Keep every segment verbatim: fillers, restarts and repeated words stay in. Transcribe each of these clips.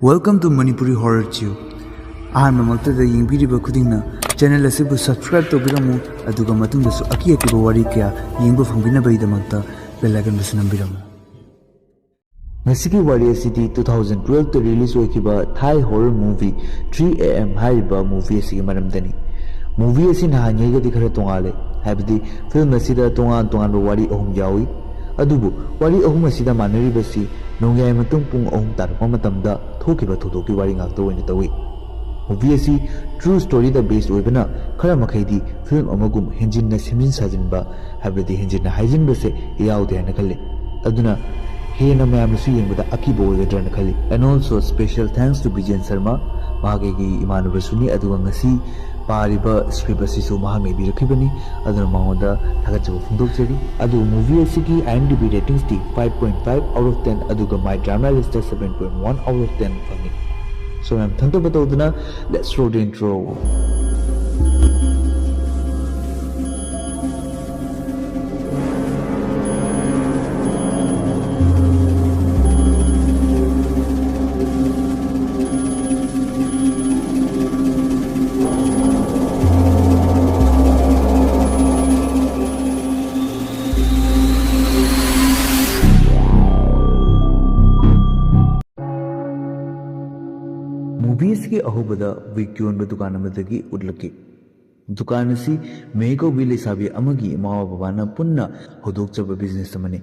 Welcome to Manipuri Horror Chew. ꯑꯍꯥꯟꯕꯃꯛꯇꯗ ꯌꯦꯡꯕꯤꯔꯤꯕ ꯈꯨꯗꯤꯡꯅ ꯆꯦꯅꯦꯜ ꯑꯁꯤꯕꯨ ꯁꯕꯁꯀ꯭ꯔꯥꯏꯕ ꯇꯧꯕꯤꯔꯝꯃꯨ, ꯑꯗꯨꯒ ꯃꯇꯨꯡꯗꯁꯨ ꯑꯀꯤ ꯑꯀꯤꯕ ꯋꯥꯔꯤ ꯀꯌꯥ ꯌꯦꯡꯕ ꯐꯪꯕꯤꯅꯕꯒꯤꯗꯃꯛꯇ ꯕꯦꯜ ꯑꯥꯏꯀꯟꯕꯨꯁꯨ ꯅꯝꯕꯤꯔꯝꯃꯨ꯫ ꯉꯁꯤꯒꯤ ꯋꯥꯔꯤ ꯑꯁꯤꯗꯤ ꯇꯨ ꯊꯥꯎꯖꯟ ꯇꯨꯋꯦꯜꯐꯇ ꯔꯤꯂꯤꯖ ꯑꯣꯏꯈꯤꯕ ꯊꯥꯏ horror movie three A M ꯍꯥꯏꯔꯤꯕ ꯃꯨꯚꯤ ꯑꯁꯤꯒꯤ ꯃꯔꯝꯗꯅꯤ꯫ ꯃꯨꯚꯤ ꯑꯁꯤ ꯅꯍꯥꯟꯉꯩꯒꯗꯤ ꯈꯔ ꯇꯣꯉꯥꯜꯂꯦ, ꯍꯥꯏꯕꯗꯤ ꯐꯤꯂꯝ ꯑꯁꯤꯗ ꯇꯣꯉꯥꯟ ꯇꯣꯉꯥꯟꯕ ꯋꯥꯔꯤ ꯑꯍꯨꯝ ꯌꯥꯎꯏ꯫ ꯑꯗꯨꯕꯨ ꯋꯥꯔꯤ ꯑꯍꯨꯝ ꯑꯁꯤꯗ ꯃꯥꯟꯅꯔꯤꯕꯁꯤ ꯅꯣꯡꯌꯥꯏ ꯃꯇꯨꯡ ꯄꯨꯡ ꯑꯍꯨꯝ ꯇꯥꯔꯛꯄ ꯃꯇꯝꯗ ꯊꯣꯛꯈꯤꯕ ꯊꯧꯗꯣꯛꯀꯤ ꯋꯥꯔꯤ ꯉꯥꯛꯇ ꯑꯣꯏꯅ ꯇꯧꯏ꯫ ꯃꯨꯚꯤ ꯑꯁꯤ ꯇ꯭ꯔꯨ ꯁ꯭ꯇꯣꯔꯤꯗ ꯕꯦꯁ ꯑꯣꯏꯕꯅ ꯈꯔ ꯃꯈꯩꯗꯤ ꯐꯤꯂꯝ ꯑꯃꯒꯨꯝ ꯍꯦꯟꯖꯤꯟꯅ ꯁꯦꯝꯖꯤꯟ ꯁꯥꯖꯤꯟꯕ, ꯍꯥꯏꯕꯗꯤ ꯍꯦꯟꯖꯤꯟꯅ ꯍꯥꯏꯖꯤꯟꯕꯁꯦ ꯌꯥꯎꯗꯦ ꯍꯥꯏꯅ ꯈꯜꯂꯤ꯫ ꯑꯗꯨꯅ ꯍꯦꯟꯅ ꯃꯌꯥꯝꯅꯁꯨ ꯌꯦꯡꯕꯗ ꯑꯀꯤꯕ ꯑꯣꯏꯒꯗ꯭ꯔꯅ ꯈꯜꯂꯤ꯫ And also special thanks to ꯕꯤꯖꯦꯟ Sharma, ꯃꯍꯥꯛ ꯑꯩꯒꯤ ꯏꯃꯥꯟꯅꯕꯁꯨꯅꯤ, ꯑꯗꯨꯒ ꯉꯁꯤ ꯄꯥꯔꯤꯕ ꯁ꯭ꯀ꯭ꯔꯤꯞ ꯑꯁꯤꯁꯨ ꯃꯍꯥꯛꯅ ꯏꯕꯤꯔꯛꯈꯤꯕꯅꯤ꯫ ꯑꯗꯨꯅ ꯃꯉꯣꯟꯗ ꯊꯥꯒꯠꯆꯕ ꯐꯣꯡꯗꯣꯛꯆꯔꯤ꯫ ꯑꯗꯨꯒ ꯃꯨꯚꯤ ꯑꯁꯤꯒꯤ ꯑꯥꯏ ꯑꯦꯝ ꯗꯤ ꯕꯤ ꯔꯦꯇꯤꯡꯁꯇꯤ five point five out of ten, ꯑꯗꯨꯒ my drama list seven point one out of ten ꯐꯪꯉꯤ꯫ So ꯃꯌꯥꯝ ꯊꯝꯊꯕ ꯇꯧꯗꯅ, let's roll the intro. Movie ꯑꯁꯤꯒꯤ ꯑꯍꯧꯕꯗ ꯋꯤꯛ ꯌꯣꯟꯕ ꯗꯨꯀꯥꯟ ꯑꯃꯗꯒꯤ ꯎꯠꯂꯛꯈꯤ꯫ ꯗꯨꯀꯥꯟ ꯑꯁꯤ ꯃꯦ ꯀꯧꯕꯤ ꯂꯩꯁꯥꯕꯤ ꯑꯃꯒꯤ ꯏꯃꯥ ꯕꯕꯥꯅ ꯄꯨꯟꯅ ꯍꯧꯗꯣꯛꯆꯕ ꯕꯤꯖꯤꯅꯦꯁ ꯑꯃꯅꯤ꯫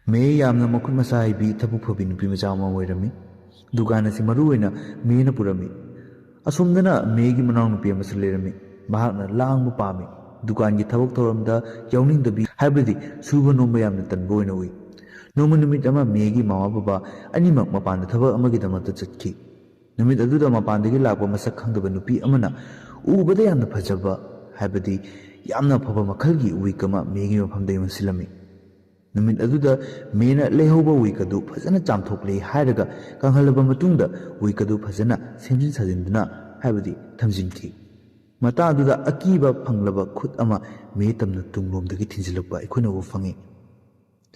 ꯃꯦ ꯌꯥꯝꯅ ꯃꯈꯨꯠ ꯃꯁꯥ ꯍꯩꯕꯤ, ꯊꯕꯛ ꯐꯕꯤ ꯅꯨꯄꯤ ꯃꯆꯥ ꯑꯃ ꯑꯣꯏꯔꯝꯃꯤ꯫ ꯗꯨꯀꯥꯟ ꯑꯁꯤ ꯃꯔꯨ ꯑꯣꯏꯅ ꯃꯦꯅ ꯄꯨꯔꯝꯃꯤ꯫ ꯑꯁꯣꯝꯗꯅ ꯃꯦꯒꯤ ꯃꯅꯥꯎꯅꯨꯄꯤ ꯑꯃꯁꯨ ꯂꯩꯔꯝꯃꯤ꯫ ꯃꯍꯥꯛꯅ ꯂꯥꯡꯕ ꯄꯥꯝꯃꯤ꯫ ꯗꯨꯀꯥꯟꯒꯤ ꯊꯕꯛ ꯊꯧꯔꯝꯗ ꯌꯥꯎꯅꯤꯡꯗꯕꯤ, ꯍꯥꯏꯕꯗꯤ ꯁꯨꯕ ꯅꯣꯝꯕ ꯌꯥꯝꯅ ꯇꯟꯕ ꯑꯣꯏꯅ ꯎꯏ꯫ ꯅꯣꯡꯃ ꯅꯨꯃꯤꯠ ꯑꯃ ꯃꯦꯒꯤ ꯃꯃꯥ ꯕꯕꯥ ꯑꯅꯤꯃꯛ ꯃꯄꯥꯟꯗ ꯊꯕꯛ ꯑꯃꯒꯤꯗꯃꯛꯇ ꯆꯠꯈꯤ꯫ ꯅꯨꯃꯤꯠ ꯑꯗꯨꯗ ꯃꯄꯥꯟꯗꯒꯤ ꯂꯥꯛꯄ ꯃꯁꯛ ꯈꯪꯗꯕ ꯅꯨꯄꯤ ꯑꯃꯅ ꯎꯕꯗ ꯌꯥꯝꯅ ꯐꯖꯕ, ꯍꯥꯏꯕꯗꯤ ꯌꯥꯝꯅ ꯐꯕ ꯃꯈꯜꯒꯤ ꯋꯤꯛ ꯑꯃ ꯃꯦꯒꯤ ꯃꯐꯝꯗ ꯌꯣꯟꯁꯤꯜꯂꯝꯃꯤ꯫ ꯅꯨꯃꯤꯠ ꯑꯗꯨꯗ ꯃꯦꯅ ꯂꯩꯍꯧꯕ ꯋꯤꯛ ꯑꯗꯨ ꯐꯖꯅ ꯆꯥꯝꯊꯣꯛꯂꯦ ꯍꯥꯏꯔꯒ ꯀꯪꯍꯜꯂꯕ ꯃꯇꯨꯡꯗ ꯋꯤꯛ ꯑꯗꯨ ꯐꯖꯅ ꯁꯦꯝꯖꯤꯟ ꯁꯥꯖꯤꯟꯗꯨꯅ, ꯍꯥꯏꯕꯗꯤ ꯊꯝꯖꯤꯟꯈꯤ꯫ ꯃꯇꯥꯡ ꯑꯗꯨꯗ ꯑꯀꯤꯕ ꯐꯪꯂꯕ ꯈꯨꯠ ꯑꯃ ꯃꯦ ꯇꯝꯅ ꯇꯨꯡꯂꯣꯝꯗꯒꯤ ꯊꯤꯟꯖꯤꯜꯂꯛꯄ ꯑꯩꯈꯣꯏꯅ ꯎꯕ ꯐꯪꯉꯤ꯫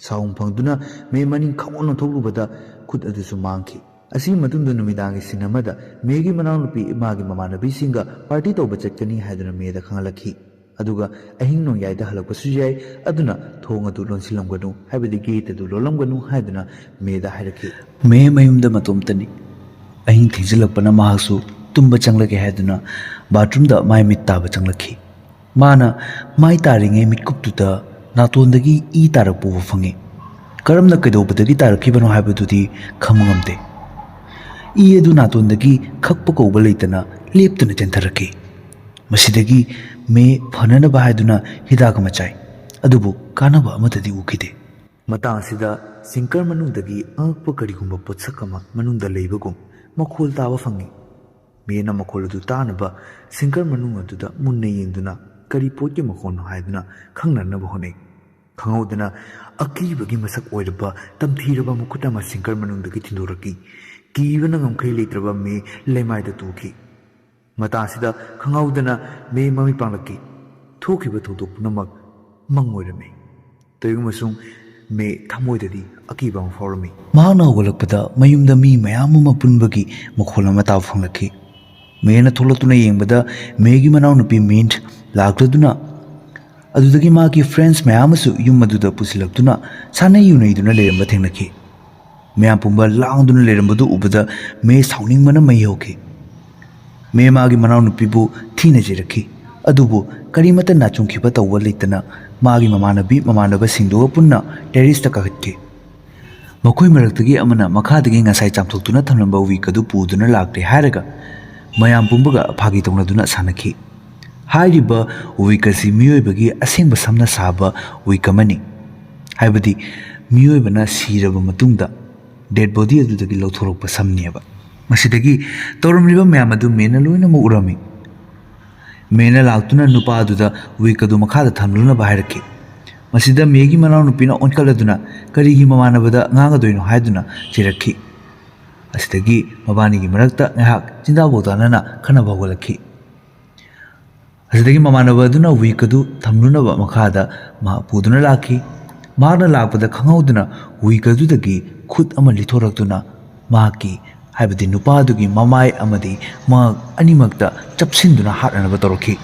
ꯁꯥꯎꯟ ꯐꯪꯗꯨꯅ ꯃꯦ ꯃꯅꯤꯡ ꯈꯪꯑꯣꯟ ꯑꯣꯟꯊꯣꯛꯂꯨꯕꯗ ꯈꯨꯠ ꯑꯗꯨꯁꯨ ꯃꯥꯡꯈꯤ꯫ ꯑꯁꯤꯒꯤ ꯃꯇꯨꯡꯗ ꯅꯨꯃꯤꯗꯥꯡꯒꯤ ꯁꯤꯟ ꯑꯃꯗ ꯃꯦꯒꯤ ꯃꯅꯥꯎꯅꯨꯄꯤ ꯃꯥꯒꯤ ꯃꯃꯥꯟꯅꯕꯤꯁꯤꯡꯒ ꯄꯥꯔꯇꯤ ꯇꯧꯕ ꯆꯠꯀꯅꯤ ꯍꯥꯏꯗꯨꯅ ꯃꯦꯗ ꯈꯪꯍꯜꯂꯛꯈꯤ꯫ ꯑꯗꯨꯒ ꯑꯍꯤꯡ ꯅꯣꯡꯌꯥꯏꯗ ꯍꯜꯂꯛꯄꯁꯨ ꯌꯥꯏ, ꯑꯗꯨꯅ ꯊꯣꯡ ꯑꯗꯨ ꯂꯣꯟꯁꯤꯜꯂꯝꯒꯅꯨ, ꯍꯥꯏꯕꯗꯤ ꯒꯦꯠ ꯑꯗꯨ ꯂꯣꯜꯂꯝꯒꯅꯨ ꯍꯥꯏꯗꯨꯅ ꯃꯦꯗ ꯍꯥꯏꯔꯛꯈꯤ꯫ ꯃꯦ ꯃꯌꯨꯝꯗ ꯃꯇꯣꯝꯇꯅꯤ꯫ ꯑꯍꯤꯡ ꯊꯦꯡꯖꯤꯜꯂꯛꯄꯅ ꯃꯍꯥꯛꯁꯨ ꯇꯨꯝꯕ ꯆꯪꯂꯒꯦ ꯍꯥꯏꯗꯨꯅ ꯕꯥꯊꯔꯨꯝꯗ ꯃꯥꯏ ꯃꯤꯠ ꯇꯥꯕ ꯆꯪꯂꯛꯈꯤ꯫ ꯃꯥꯅ ꯃꯥꯏ ꯇꯥꯔꯤꯉꯩ ꯃꯤꯠꯀꯨꯞꯇꯨꯗ ꯅꯥꯇꯣꯟꯗꯒꯤ ꯏ ꯇꯥꯔꯛꯄ ꯎꯕ ꯐꯪꯉꯤ꯫ ꯀꯔꯝꯅ ꯀꯩꯗꯧꯕꯗꯒꯤ ꯇꯥꯔꯛꯈꯤꯕꯅꯣ ꯍꯥꯏꯕꯗꯨꯗꯤ ꯈꯪꯕ ꯉꯝꯗꯦ꯫ ꯏ ꯑꯗꯨ ꯅꯥꯇꯣꯟꯗꯒꯤ ꯈꯛꯄ ꯀꯧꯕ ꯂꯩꯇꯅ ꯂꯦꯞꯇꯅ ꯆꯦꯟꯊꯔꯛꯈꯤ꯫ ꯃꯁꯤꯗꯒꯤ ꯃꯦ ꯐꯅꯅꯕ ꯍꯥꯏꯗꯨꯅ ꯍꯤꯗꯥꯛ ꯑꯃ ꯆꯥꯏ, ꯑꯗꯨꯕꯨ ꯀꯥꯟꯅꯕ ꯑꯃꯠꯇꯗꯤ ꯎꯈꯤꯗꯦ꯫ ꯃꯇꯥꯡ ꯑꯁꯤꯗ ꯁꯤꯡꯀꯔ ꯃꯅꯨꯡꯗꯒꯤ ꯑꯉꯛꯄ ꯀꯔꯤꯒꯨꯝꯕ ꯄꯣꯠꯁꯛ ꯑꯃ ꯃꯅꯨꯡꯗ ꯂꯩꯕꯒꯨꯝ ꯃꯈꯣꯜ ꯇꯥꯕ ꯐꯪꯉꯤ꯫ ꯃꯦꯅ ꯃꯈꯣꯜ ꯑꯗꯨ ꯇꯥꯅꯕ ꯁꯤꯡꯀꯔ ꯃꯅꯨꯡ ꯑꯗꯨꯗ ꯃꯨꯟꯅ ꯌꯦꯡꯗꯨꯅ ꯀꯔꯤ ꯄꯣꯠꯀꯤ ꯃꯈꯣꯜꯅꯣ ꯍꯥꯏꯗꯨꯅ ꯈꯪꯅꯅꯕ ꯍꯣꯠꯅꯩ꯫ ꯈꯪꯍꯧꯗꯅ ꯑꯀꯤꯕꯒꯤ ꯃꯁꯛ ꯑꯣꯏꯔꯕ ꯇꯝꯊꯤꯔꯕ ꯃꯈꯨꯠ ꯑꯃ ꯁꯤꯡꯀꯔ ꯃꯅꯨꯡꯗꯒꯤ ꯊꯤꯟꯗꯣꯔꯛꯈꯤ꯫ ꯀꯤꯕꯅ ꯉꯝꯈꯩ ꯂꯩꯇ꯭ꯔꯕ ꯃꯦ ꯂꯩꯃꯥꯏꯗ ꯇꯨꯈꯤ꯫ ꯃꯇꯥꯡ ꯑꯁꯤꯗ ꯈꯪꯍꯧꯗꯅ ꯃꯦ ꯃꯃꯤꯠ ꯄꯥꯡꯂꯛꯈꯤ꯫ ꯊꯣꯛꯈꯤꯕ ꯊꯧꯗꯣꯛ ꯄꯨꯝꯅꯃꯛ ꯃꯪ ꯑꯣꯏꯔꯝꯃꯤ꯫ ꯇꯧꯏꯒꯨꯝꯕꯁꯨꯡ ꯃꯦ ꯊꯃꯣꯏꯗꯗꯤ ꯑꯀꯤꯕ ꯑꯃ ꯐꯥꯎꯔꯝꯃꯤ꯫ ꯃꯍꯥꯛꯅ ꯍꯧꯒꯠꯂꯛꯄꯗ ꯃꯌꯨꯝꯗ ꯃꯤ ꯃꯌꯥꯝ ꯑꯃ ꯄꯨꯟꯕꯒꯤ ꯃꯈꯣꯜ ꯑꯃ ꯇꯥꯕ ꯐꯪꯂꯛꯈꯤ꯫ ꯃꯦꯅ ꯊꯣꯛꯂꯛꯇꯨꯅ ꯌꯦꯡꯕꯗ ꯃꯦꯒꯤ ꯃꯅꯥꯎꯅꯨꯄꯤ ꯃꯤꯟꯠ ꯂꯥꯛꯂꯗꯨꯅ ꯑꯗꯨꯗꯒꯤ ꯃꯥꯒꯤ ꯐ꯭ꯔꯦꯟꯁ ꯃꯌꯥꯝ ꯑꯃꯁꯨ ꯌꯨꯝ ꯑꯗꯨꯗ ꯄꯨꯁꯤꯜꯂꯛꯇꯨꯅ ꯁꯥꯟꯅꯩ ꯌꯨꯅꯩꯗꯨꯅ ꯂꯩꯔꯝꯕ ꯊꯦꯡꯅꯈꯤ꯫ ꯃꯌꯥꯝ ꯄꯨꯝꯕ ꯂꯥꯡꯗꯨꯅ ꯂꯩꯔꯝꯕꯗꯨ ꯎꯕꯗ ꯃꯦ ꯁꯥꯎꯅꯤꯡꯕꯅ ꯃꯩ ꯍꯧꯈꯤ꯫ ꯃꯦ ꯃꯥꯒꯤ ꯃꯅꯥꯎꯅꯨꯄꯤꯕꯨ ꯊꯤꯅ ꯆꯩꯔꯛꯈꯤ꯫ ꯑꯗꯨꯕꯨ ꯀꯔꯤꯃꯠꯇ ꯅꯥꯆꯨꯡꯈꯤꯕ ꯇꯧꯕ ꯂꯩꯇꯅ ꯃꯥꯒꯤ ꯃꯃꯥꯟꯅꯕꯤ ꯃꯃꯥꯟꯅꯕꯁꯤꯡꯗꯨꯒ ꯄꯨꯟꯅ ꯇꯦꯔꯦꯁꯇ ꯀꯥꯈꯠꯈꯤ꯫ ꯃꯈꯣꯏ ꯃꯔꯛꯇꯒꯤ ꯑꯃꯅ ꯃꯈꯥꯗꯒꯤ ꯉꯁꯥꯏ ꯆꯥꯝꯊꯣꯛꯇꯨꯅ ꯊꯝꯂꯝꯕ ꯋꯤꯛ ꯑꯗꯨ ꯄꯨꯗꯨꯅ ꯂꯥꯛꯂꯦ ꯍꯥꯏꯔꯒ ꯃꯌꯥꯝ ꯄꯨꯝꯕꯒ ꯐꯥꯒꯤ ꯇꯧꯅꯗꯨꯅ ꯁꯥꯟꯅꯈꯤ꯫ ꯍꯥꯏꯔꯤꯕ ꯋꯤꯛ ꯑꯁꯤ ꯃꯤꯑꯣꯏꯕꯒꯤ ꯑꯁꯦꯡꯕ ꯁꯝꯅ ꯁꯥꯕ ꯋꯤꯛ ꯑꯃꯅꯤ꯫ ꯍꯥꯏꯕꯗꯤ ꯃꯤꯑꯣꯏꯕꯅ ꯁꯤꯔꯕ ꯃꯇꯨꯡꯗ ꯗꯦꯗ ꯕꯣꯗꯤ ꯑꯗꯨꯗꯒꯤ ꯂꯧꯊꯣꯔꯛꯄ ꯁꯝꯅꯦꯕ꯫ ꯃꯁꯤꯗꯒꯤ ꯇꯧꯔꯝꯂꯤꯕ ꯃꯌꯥꯝ ꯑꯗꯨ ꯃꯦꯅ ꯂꯣꯏꯅꯃꯛ ꯎꯔꯝꯃꯤ꯫ ꯃꯦꯅ ꯂꯥꯛꯇꯨꯅ ꯅꯨꯄꯥ ꯑꯗꯨꯗ ꯋꯤꯛ ꯑꯗꯨ ꯃꯈꯥꯗ ꯊꯝꯂꯨꯅꯕ ꯍꯥꯏꯔꯛꯈꯤ꯫ ꯃꯁꯤꯗ ꯃꯦꯒꯤ ꯃꯅꯥꯎꯅꯨꯄꯤꯅ ꯑꯣꯟꯈꯠꯂꯗꯨꯅ ꯀꯔꯤꯒꯤ ꯃꯃꯥꯟꯅꯕꯗ ꯉꯥꯡꯒꯗꯣꯏꯅꯣ ꯍꯥꯏꯗꯨꯅ ꯆꯩꯔꯛꯈꯤ꯫ ꯑꯁꯤꯗꯒꯤ ꯃꯕꯥꯅꯤꯒꯤ ꯃꯔꯛꯇ ꯉꯥꯏꯍꯥꯛ ꯆꯤꯟꯗꯥ ꯄꯥꯎꯗꯥꯅꯅ ꯈꯟꯅꯕ ꯍꯧꯒꯠꯂꯛꯈꯤ꯫ ꯑꯁꯤꯗꯒꯤ ꯃꯃꯥꯟꯅꯕ ꯑꯗꯨꯅ ꯋꯤꯛ ꯑꯗꯨ ꯊꯝꯂꯨꯅꯕ ꯃꯈꯥꯗ ꯃꯍꯥꯛ ꯄꯨꯗꯨꯅ ꯂꯥꯛꯈꯤ꯫ ꯃꯍꯥꯛꯅ ꯂꯥꯛꯄꯗ ꯈꯪꯍꯧꯗꯅ ꯋꯤꯛ ꯑꯗꯨꯗꯒꯤ ꯈꯨꯠ ꯑꯃ ꯂꯤꯊꯣꯔꯛꯇꯨꯅ ꯃꯍꯥꯛꯀꯤ, ꯍꯥꯏꯕꯗꯤ ꯅꯨꯄꯥ ꯑꯗꯨꯒꯤ ꯃꯃꯥꯏ ꯑꯃꯗꯤ ꯃꯉꯛ ꯑꯅꯤꯃꯛꯇ ꯆꯞꯁꯤꯟꯗꯨꯅ ꯍꯥꯠꯅꯅꯕ ꯇꯧꯔꯛꯈꯤ꯫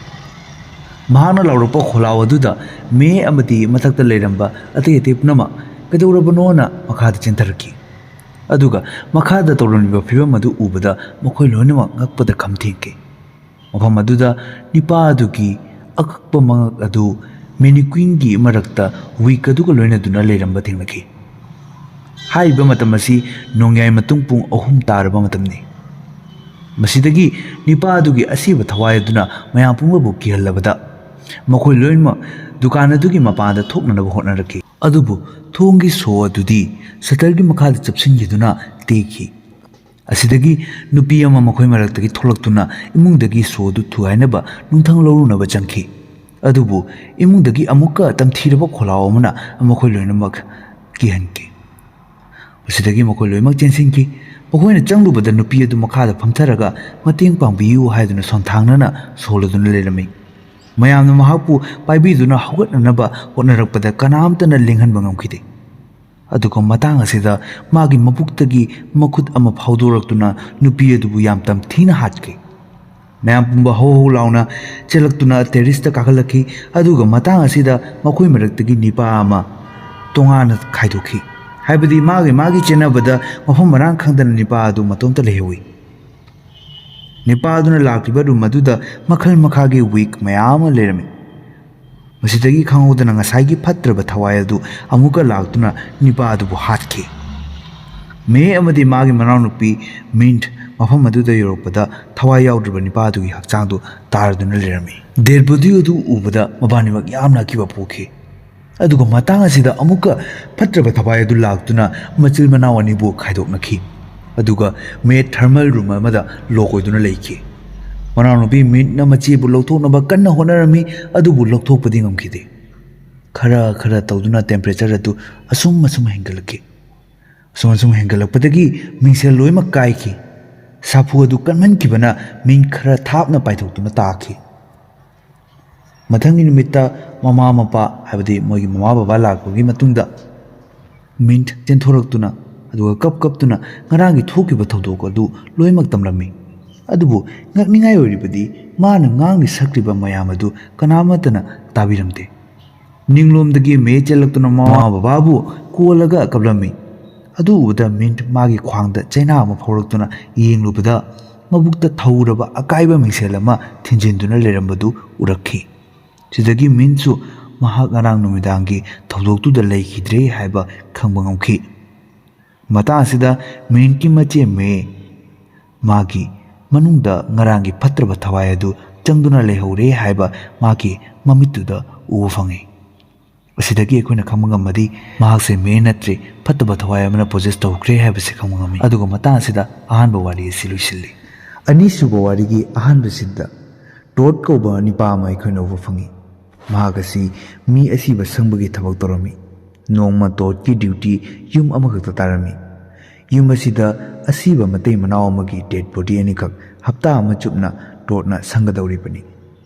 ꯃꯍꯥꯛꯅ ꯂꯥꯎꯔꯛꯄ ꯈꯣꯜꯂꯥꯎ ꯑꯗꯨꯗ ꯃꯦ ꯑꯃꯗꯤ ꯃꯊꯛꯇ ꯂꯩꯔꯝꯕ ꯑꯇꯩ ꯑꯇꯩ ꯄꯨꯝꯅꯃꯛ ꯀꯩꯗꯧꯔꯕꯅꯣꯅ ꯃꯈꯥꯗ ꯆꯦꯟꯊꯔꯛꯈꯤ꯫ ꯑꯗꯨꯒ ꯃꯈꯥꯗ ꯇꯧꯔꯝꯂꯤꯕ ꯐꯤꯕꯝ ꯑꯗꯨ ꯎꯕꯗ ꯃꯈꯣꯏ ꯂꯣꯏꯅꯃꯛ ꯉꯛꯄꯗ ꯈꯝ ꯊꯦꯡꯈꯤ꯫ ꯃꯐꯝ ꯑꯗꯨꯗ ꯅꯤꯄꯥ ꯑꯗꯨꯒꯤ ꯑꯀꯛꯄ ꯃꯉꯛ ꯑꯗꯨ ꯃꯦꯅꯤꯀ꯭ꯋꯤꯟꯒꯤ ꯃꯔꯛꯇ ꯋꯤꯛ ꯑꯗꯨꯒ ꯂꯣꯏꯅꯗꯨꯅ ꯂꯩꯔꯝꯕ ꯊꯦꯡꯅꯈꯤ꯫ ꯍꯥꯏꯔꯤꯕ ꯃꯇꯝ ꯑꯁꯤ ꯅꯣꯡꯌꯥꯏ ꯃꯇꯨꯡ ꯄꯨꯡ ꯑꯍꯨꯝ ꯇꯥꯔꯕ ꯃꯇꯝꯅꯤ꯫ ꯃꯁꯤꯗꯒꯤ ꯅꯤꯄꯥ ꯑꯗꯨꯒꯤ ꯑꯁꯤꯕ ꯊꯋꯥꯏ ꯑꯗꯨꯅ ꯃꯌꯥꯝ ꯄꯨꯝꯕꯕꯨ ꯀꯤꯍꯜꯂꯕꯗ ꯃꯈꯣꯏ ꯂꯣꯏꯅꯃꯛ ꯗꯨꯀꯥꯟ ꯑꯗꯨꯒꯤ ꯃꯄꯥꯟꯗ ꯊꯣꯛꯅꯅꯕ ꯍꯣꯠꯅꯔꯛꯈꯤ꯫ ꯑꯗꯨꯕꯨ ꯊꯣꯡꯒꯤ ꯁꯣ ꯑꯗꯨꯗꯤ ꯁꯇꯔꯒꯤ ꯃꯈꯥꯗ ꯆꯞꯁꯤꯟꯈꯤꯗꯨꯅ ꯇꯦꯛꯈꯤ꯫ ꯑꯁꯤꯗꯒꯤ ꯅꯨꯄꯤ ꯑꯃ ꯃꯈꯣꯏ ꯃꯔꯛꯇꯒꯤ ꯊꯣꯛꯂꯛꯇꯨꯅ ꯏꯃꯨꯡꯗꯒꯤ ꯁꯣ ꯑꯗꯨ ꯊꯨꯒꯥꯏꯅꯕ ꯅꯨꯡꯊꯪ ꯂꯧꯔꯨꯅꯕ ꯆꯪꯈꯤ꯫ ꯑꯗꯨꯕꯨ ꯏꯃꯨꯡꯗꯒꯤ ꯑꯃꯨꯛꯀ ꯇꯝꯊꯤꯔꯕ ꯈꯣꯜꯂꯥꯎ ꯑꯃꯅ ꯃꯈꯣꯏ ꯂꯣꯏꯅꯃꯛ ꯀꯤꯍꯟꯈꯤ꯫ ꯃꯁꯤꯗꯒꯤ ꯃꯈꯣꯏ ꯂꯣꯏꯅꯃꯛ ꯆꯦꯟꯁꯤꯟꯈꯤ꯫ ꯃꯈꯣꯏꯅ ꯆꯪꯂꯨꯕꯗ ꯅꯨꯄꯤ ꯑꯗꯨ ꯃꯈꯥꯗ ꯐꯝꯊꯔꯒ ꯃꯇꯦꯡ ꯄꯥꯡꯕꯤꯌꯨ ꯍꯥꯏꯗꯨꯅ ꯁꯣꯟꯊꯥꯡꯅꯅ ꯁꯣꯜꯂꯗꯨꯅ ꯂꯩꯔꯝꯃꯤ꯫ ꯃꯌꯥꯝꯅ ꯃꯍꯥꯛꯄꯨ ꯄꯥꯏꯕꯤꯗꯨꯅ ꯍꯧꯒꯠꯅꯅꯕ ꯍꯣꯠꯅꯔꯛꯄꯗ ꯀꯅꯥꯝꯇꯅ ꯂꯦꯡꯍꯟꯕ ꯉꯝꯈꯤꯗꯦ꯫ ꯑꯗꯨꯒ ꯃꯇꯥꯡ ꯑꯁꯤꯗ ꯃꯥꯒꯤ ꯃꯕꯨꯛꯇꯒꯤ ꯃꯈꯨꯠ ꯑꯃ ꯐꯥꯎꯗꯣꯔꯛꯇꯨꯅ ꯅꯨꯄꯤ ꯑꯗꯨꯕꯨ ꯌꯥꯝ ꯇꯝꯊꯤꯅ ꯍꯥꯠꯈꯤ꯫ ꯃꯌꯥꯝ ꯄꯨꯝꯕ ꯍꯧ ꯍꯧ ꯂꯥꯎꯅ ꯆꯦꯜꯂꯛꯇꯨꯅ ꯇꯦꯔꯤꯁꯇ ꯀꯥꯈꯠꯂꯛꯈꯤ꯫ ꯑꯗꯨꯒ ꯃꯇꯥꯡ ꯑꯁꯤꯗ ꯃꯈꯣꯏ ꯃꯔꯛꯇꯒꯤ ꯅꯤꯄꯥ ꯑꯃ ꯇꯣꯉꯥꯟꯅ ꯈꯥꯏꯗꯣꯛꯈꯤ꯫ ꯍꯥꯏꯕꯗꯤ ꯃꯥꯒꯤ ꯃꯥꯒꯤ ꯆꯦꯟꯅꯕꯗ ꯃꯐꯝ ꯃꯔꯥꯡ ꯈꯪꯗꯅ ꯅꯤꯄꯥ ꯑꯗꯨ ꯃꯇꯣꯝꯇ ꯂꯩꯍꯧꯏ꯫ ꯅꯤꯄꯥ ꯑꯗꯨꯅ ꯂꯥꯛꯂꯤꯕ ꯔꯨꯝ ꯑꯗꯨꯗ ꯃꯈꯜ ꯃꯈꯥꯒꯤ ꯋꯤꯛ ꯃꯌꯥꯝ ꯑꯃ ꯂꯩꯔꯝꯃꯤ꯫ ꯃꯁꯤꯗꯒꯤ ꯈꯪꯍꯧꯗꯅ ꯉꯁꯥꯏꯒꯤ ꯐꯠꯇ꯭ꯔꯕ ꯊꯋꯥꯏ ꯑꯗꯨ ꯑꯃꯨꯛꯀ ꯂꯥꯛꯇꯨꯅ ꯅꯤꯄꯥ ꯑꯗꯨꯕꯨ ꯍꯥꯠꯈꯤ꯫ ꯃꯦ ꯑꯃꯗꯤ ꯃꯥꯒꯤ ꯃꯅꯥꯎꯅꯨꯄꯤ ꯃꯤꯟꯠ ꯃꯐꯝ ꯑꯗꯨꯗ ꯌꯧꯔꯛꯄꯗ ꯊꯋꯥꯏ ꯌꯥꯎꯗ꯭ꯔꯕ ꯅꯤꯄꯥ ꯑꯗꯨꯒꯤ ꯍꯛꯆꯥꯡꯗꯨ ꯇꯥꯔꯗꯨꯅ ꯂꯩꯔꯝꯃꯤ꯫ ꯗꯦꯗ ꯕꯣꯗꯤ ꯑꯗꯨ ꯎꯕꯗ ꯃꯕꯥꯅꯤꯃꯛ ꯌꯥꯝꯅ ꯑꯀꯤꯕ ꯄꯣꯛꯈꯤ꯫ ꯑꯗꯨꯒ ꯃꯇꯥꯡ ꯑꯁꯤꯗ ꯑꯃꯨꯛꯀ ꯐꯠꯇ꯭ꯔꯕ ꯊꯋꯥꯏ ꯑꯗꯨ ꯂꯥꯛꯇꯨꯅ ꯃꯆꯤꯜ ꯃꯅꯥꯎ ꯑꯅꯤꯕꯨ ꯈꯥꯏꯗꯣꯛꯅꯈꯤ꯫ ꯑꯗꯨꯒ ꯃꯦ ꯊꯔꯃꯦꯜ ꯔꯨꯝ ꯑꯃꯗ ꯂꯣꯛ ꯑꯣꯏꯗꯨꯅ ꯂꯩꯈꯤ꯫ ꯃꯅꯥꯎꯅꯨꯄꯤ ꯃꯤꯟꯠꯅ ꯃꯆꯦꯕꯨ ꯂꯧꯊꯣꯛꯅꯕ ꯀꯟꯅ ꯍꯣꯠꯅꯔꯝꯃꯤ, ꯑꯗꯨꯕꯨ ꯂꯧꯊꯣꯛꯄꯗꯤ ꯉꯝꯈꯤꯗꯦ꯫ ꯈꯔ ꯈꯔ ꯇꯧꯗꯨꯅ ꯇꯦꯝꯄꯔꯦꯆꯔ ꯑꯗꯨ ꯑꯁꯨꯝ ꯑꯁꯨꯝ ꯍꯦꯟꯒꯠꯂꯛꯈꯤ꯫ ꯑꯁꯨꯝ ꯑꯁꯨꯝ ꯍꯦꯟꯒꯠꯂꯛꯄꯗꯒꯤ ꯃꯤꯡꯁꯦꯜ ꯂꯣꯏꯅꯃꯛ ꯀꯥꯏꯈꯤ꯫ ꯁꯥꯐꯨ ꯑꯗꯨ ꯀꯟꯃꯟꯈꯤꯕꯅ ꯃꯤꯟ ꯈꯔ ꯊꯥꯞꯅ ꯄꯥꯏꯊꯣꯛꯇꯨꯅ ꯇꯥꯈꯤ꯫ ꯃꯊꯪꯒꯤ ꯅꯨꯃꯤꯠꯇ ꯃꯃꯥ ꯃꯄꯥ, ꯍꯥꯏꯕꯗꯤ ꯃꯣꯏꯒꯤ ꯃꯃꯥ ꯕꯕꯥ ꯂꯥꯛꯄꯒꯤ ꯃꯇꯨꯡꯗ, ꯃꯤꯟꯠ ꯆꯦꯟꯊꯣꯔꯛꯇꯨꯅ, ꯑꯗꯨꯒ ꯀꯞ ꯀꯞꯇꯨꯅ ꯉꯔꯥꯡꯒꯤ ꯊꯣꯛꯈꯤꯕ ꯊꯧꯗꯣꯛ ꯑꯗꯨ ꯂꯣꯏꯅꯃꯛ ꯇꯝꯂꯝꯃꯤ꯫ ꯑꯗꯨꯕꯨ ꯉꯛꯅꯤꯡꯉꯥꯏ ꯑꯣꯏꯔꯤꯕꯗꯤ, ꯃꯥꯅ ꯉꯥꯡꯂꯤ ꯁꯛꯂꯤꯕ ꯃꯌꯥꯝ ꯑꯗꯨ ꯀꯅꯥꯃꯠꯇꯅ ꯇꯥꯕꯤꯔꯝꯗꯦ꯫ ꯅꯤꯡꯂꯣꯝꯗꯒꯤ ꯃꯦ ꯆꯦꯜꯂꯛꯇꯨꯅ ꯃꯃꯥ ꯕꯕꯥꯕꯨ ꯀꯣꯜꯂꯒ ꯀꯞꯂꯝꯃꯤ꯫ ꯑꯗꯨ ꯎꯕꯗ ꯃꯤꯟꯠ ꯃꯥꯒꯤ ꯈ꯭ꯋꯥꯡꯗ ꯆꯩꯅꯥ ꯑꯃ ꯐꯥꯎꯔꯛꯇꯨꯅ ꯌꯦꯡꯂꯨꯕꯗ, ꯃꯕꯨꯛꯇ ꯊꯧꯔꯕ ꯑꯀꯥꯏꯕ ꯃꯤꯡꯁꯦꯜ ꯑꯃ ꯊꯤꯟꯖꯤꯟꯗꯨꯅ ꯂꯩꯔꯝꯕꯗꯨ ꯎꯔꯛꯈꯤ꯫ ꯁꯤꯗꯒꯤ ꯃꯤꯟꯠꯁꯨ ꯃꯍꯥꯛ ꯉꯔꯥꯡ ꯅꯨꯃꯤꯗꯥꯡꯒꯤ ꯊꯧꯗꯣꯛꯇꯨꯗ ꯂꯩꯈꯤꯗ꯭ꯔꯦ ꯍꯥꯏꯕ ꯈꯪꯕ ꯉꯝꯈꯤ꯫ ꯃꯇꯥꯡ ꯑꯁꯤꯗ ꯃꯤꯟꯠꯀꯤ ꯃꯆꯦ ꯃꯦ ꯃꯥꯒꯤ ꯃꯅꯨꯡꯗ ꯉꯔꯥꯡꯒꯤ ꯐꯠꯇ꯭ꯔꯕ ꯊꯋꯥꯏ ꯑꯗꯨ ꯆꯪꯗꯨꯅ ꯂꯩꯍꯧꯔꯦ ꯍꯥꯏꯕ ꯃꯥꯒꯤ ꯃꯃꯤꯠꯇꯨꯗ ꯎꯕ ꯐꯪꯉꯤ꯫ ꯑꯁꯤꯗꯒꯤ ꯑꯩꯈꯣꯏꯅ ꯈꯪꯕ ꯉꯝꯕꯗꯤ, ꯃꯍꯥꯛꯁꯦ ꯃꯦ ꯅꯠꯇ꯭ꯔꯦ, ꯐꯠꯇꯕ ꯊꯋꯥꯏ ꯑꯃꯅ possess ꯇꯧꯈ꯭ꯔꯦ ꯍꯥꯏꯕꯁꯤ ꯈꯪꯕ ꯉꯝꯃꯤ꯫ ꯑꯗꯨꯒ ꯃꯇꯥꯡ ꯑꯁꯤꯗ ꯑꯍꯥꯟꯕ ꯋꯥꯔꯤ ꯑꯁꯤ ꯂꯣꯏꯁꯤꯜꯂꯤ꯫ ꯑꯅꯤꯁꯨꯕ ꯋꯥꯔꯤꯒꯤ ꯑꯍꯥꯟꯕ ꯁꯤꯟꯗ ꯇꯣꯗ ꯀꯧꯕ ꯅꯤꯄꯥ ꯑꯃ ꯑꯩꯈꯣꯏꯅ ꯎꯕ ꯐꯪꯉꯤ꯫ ꯃꯍꯥꯛ ꯑꯁꯤ ꯃꯤ ꯑꯁꯤꯕ ꯁꯪꯕꯒꯤ ꯊꯕꯛ ꯇꯧꯔꯝꯃꯤ꯫ ꯅꯣꯡꯃ ꯇꯣꯗꯀꯤ duty ꯌꯨꯝ ꯑꯃꯈꯛꯇ ꯇꯥꯔꯝꯃꯤ꯫ ꯌꯨꯝ ꯑꯁꯤꯗ ꯑꯁꯤꯕ ꯃꯇꯩ ꯃꯅꯥꯎ ꯑꯃꯒꯤ dead body ꯑꯅꯤꯈꯛ ꯍꯞꯇꯥ ꯑꯃ ꯆꯨꯞꯅ ꯇꯣꯗꯅ ꯁꯪꯒꯗꯧꯔꯤꯕꯅꯤ꯫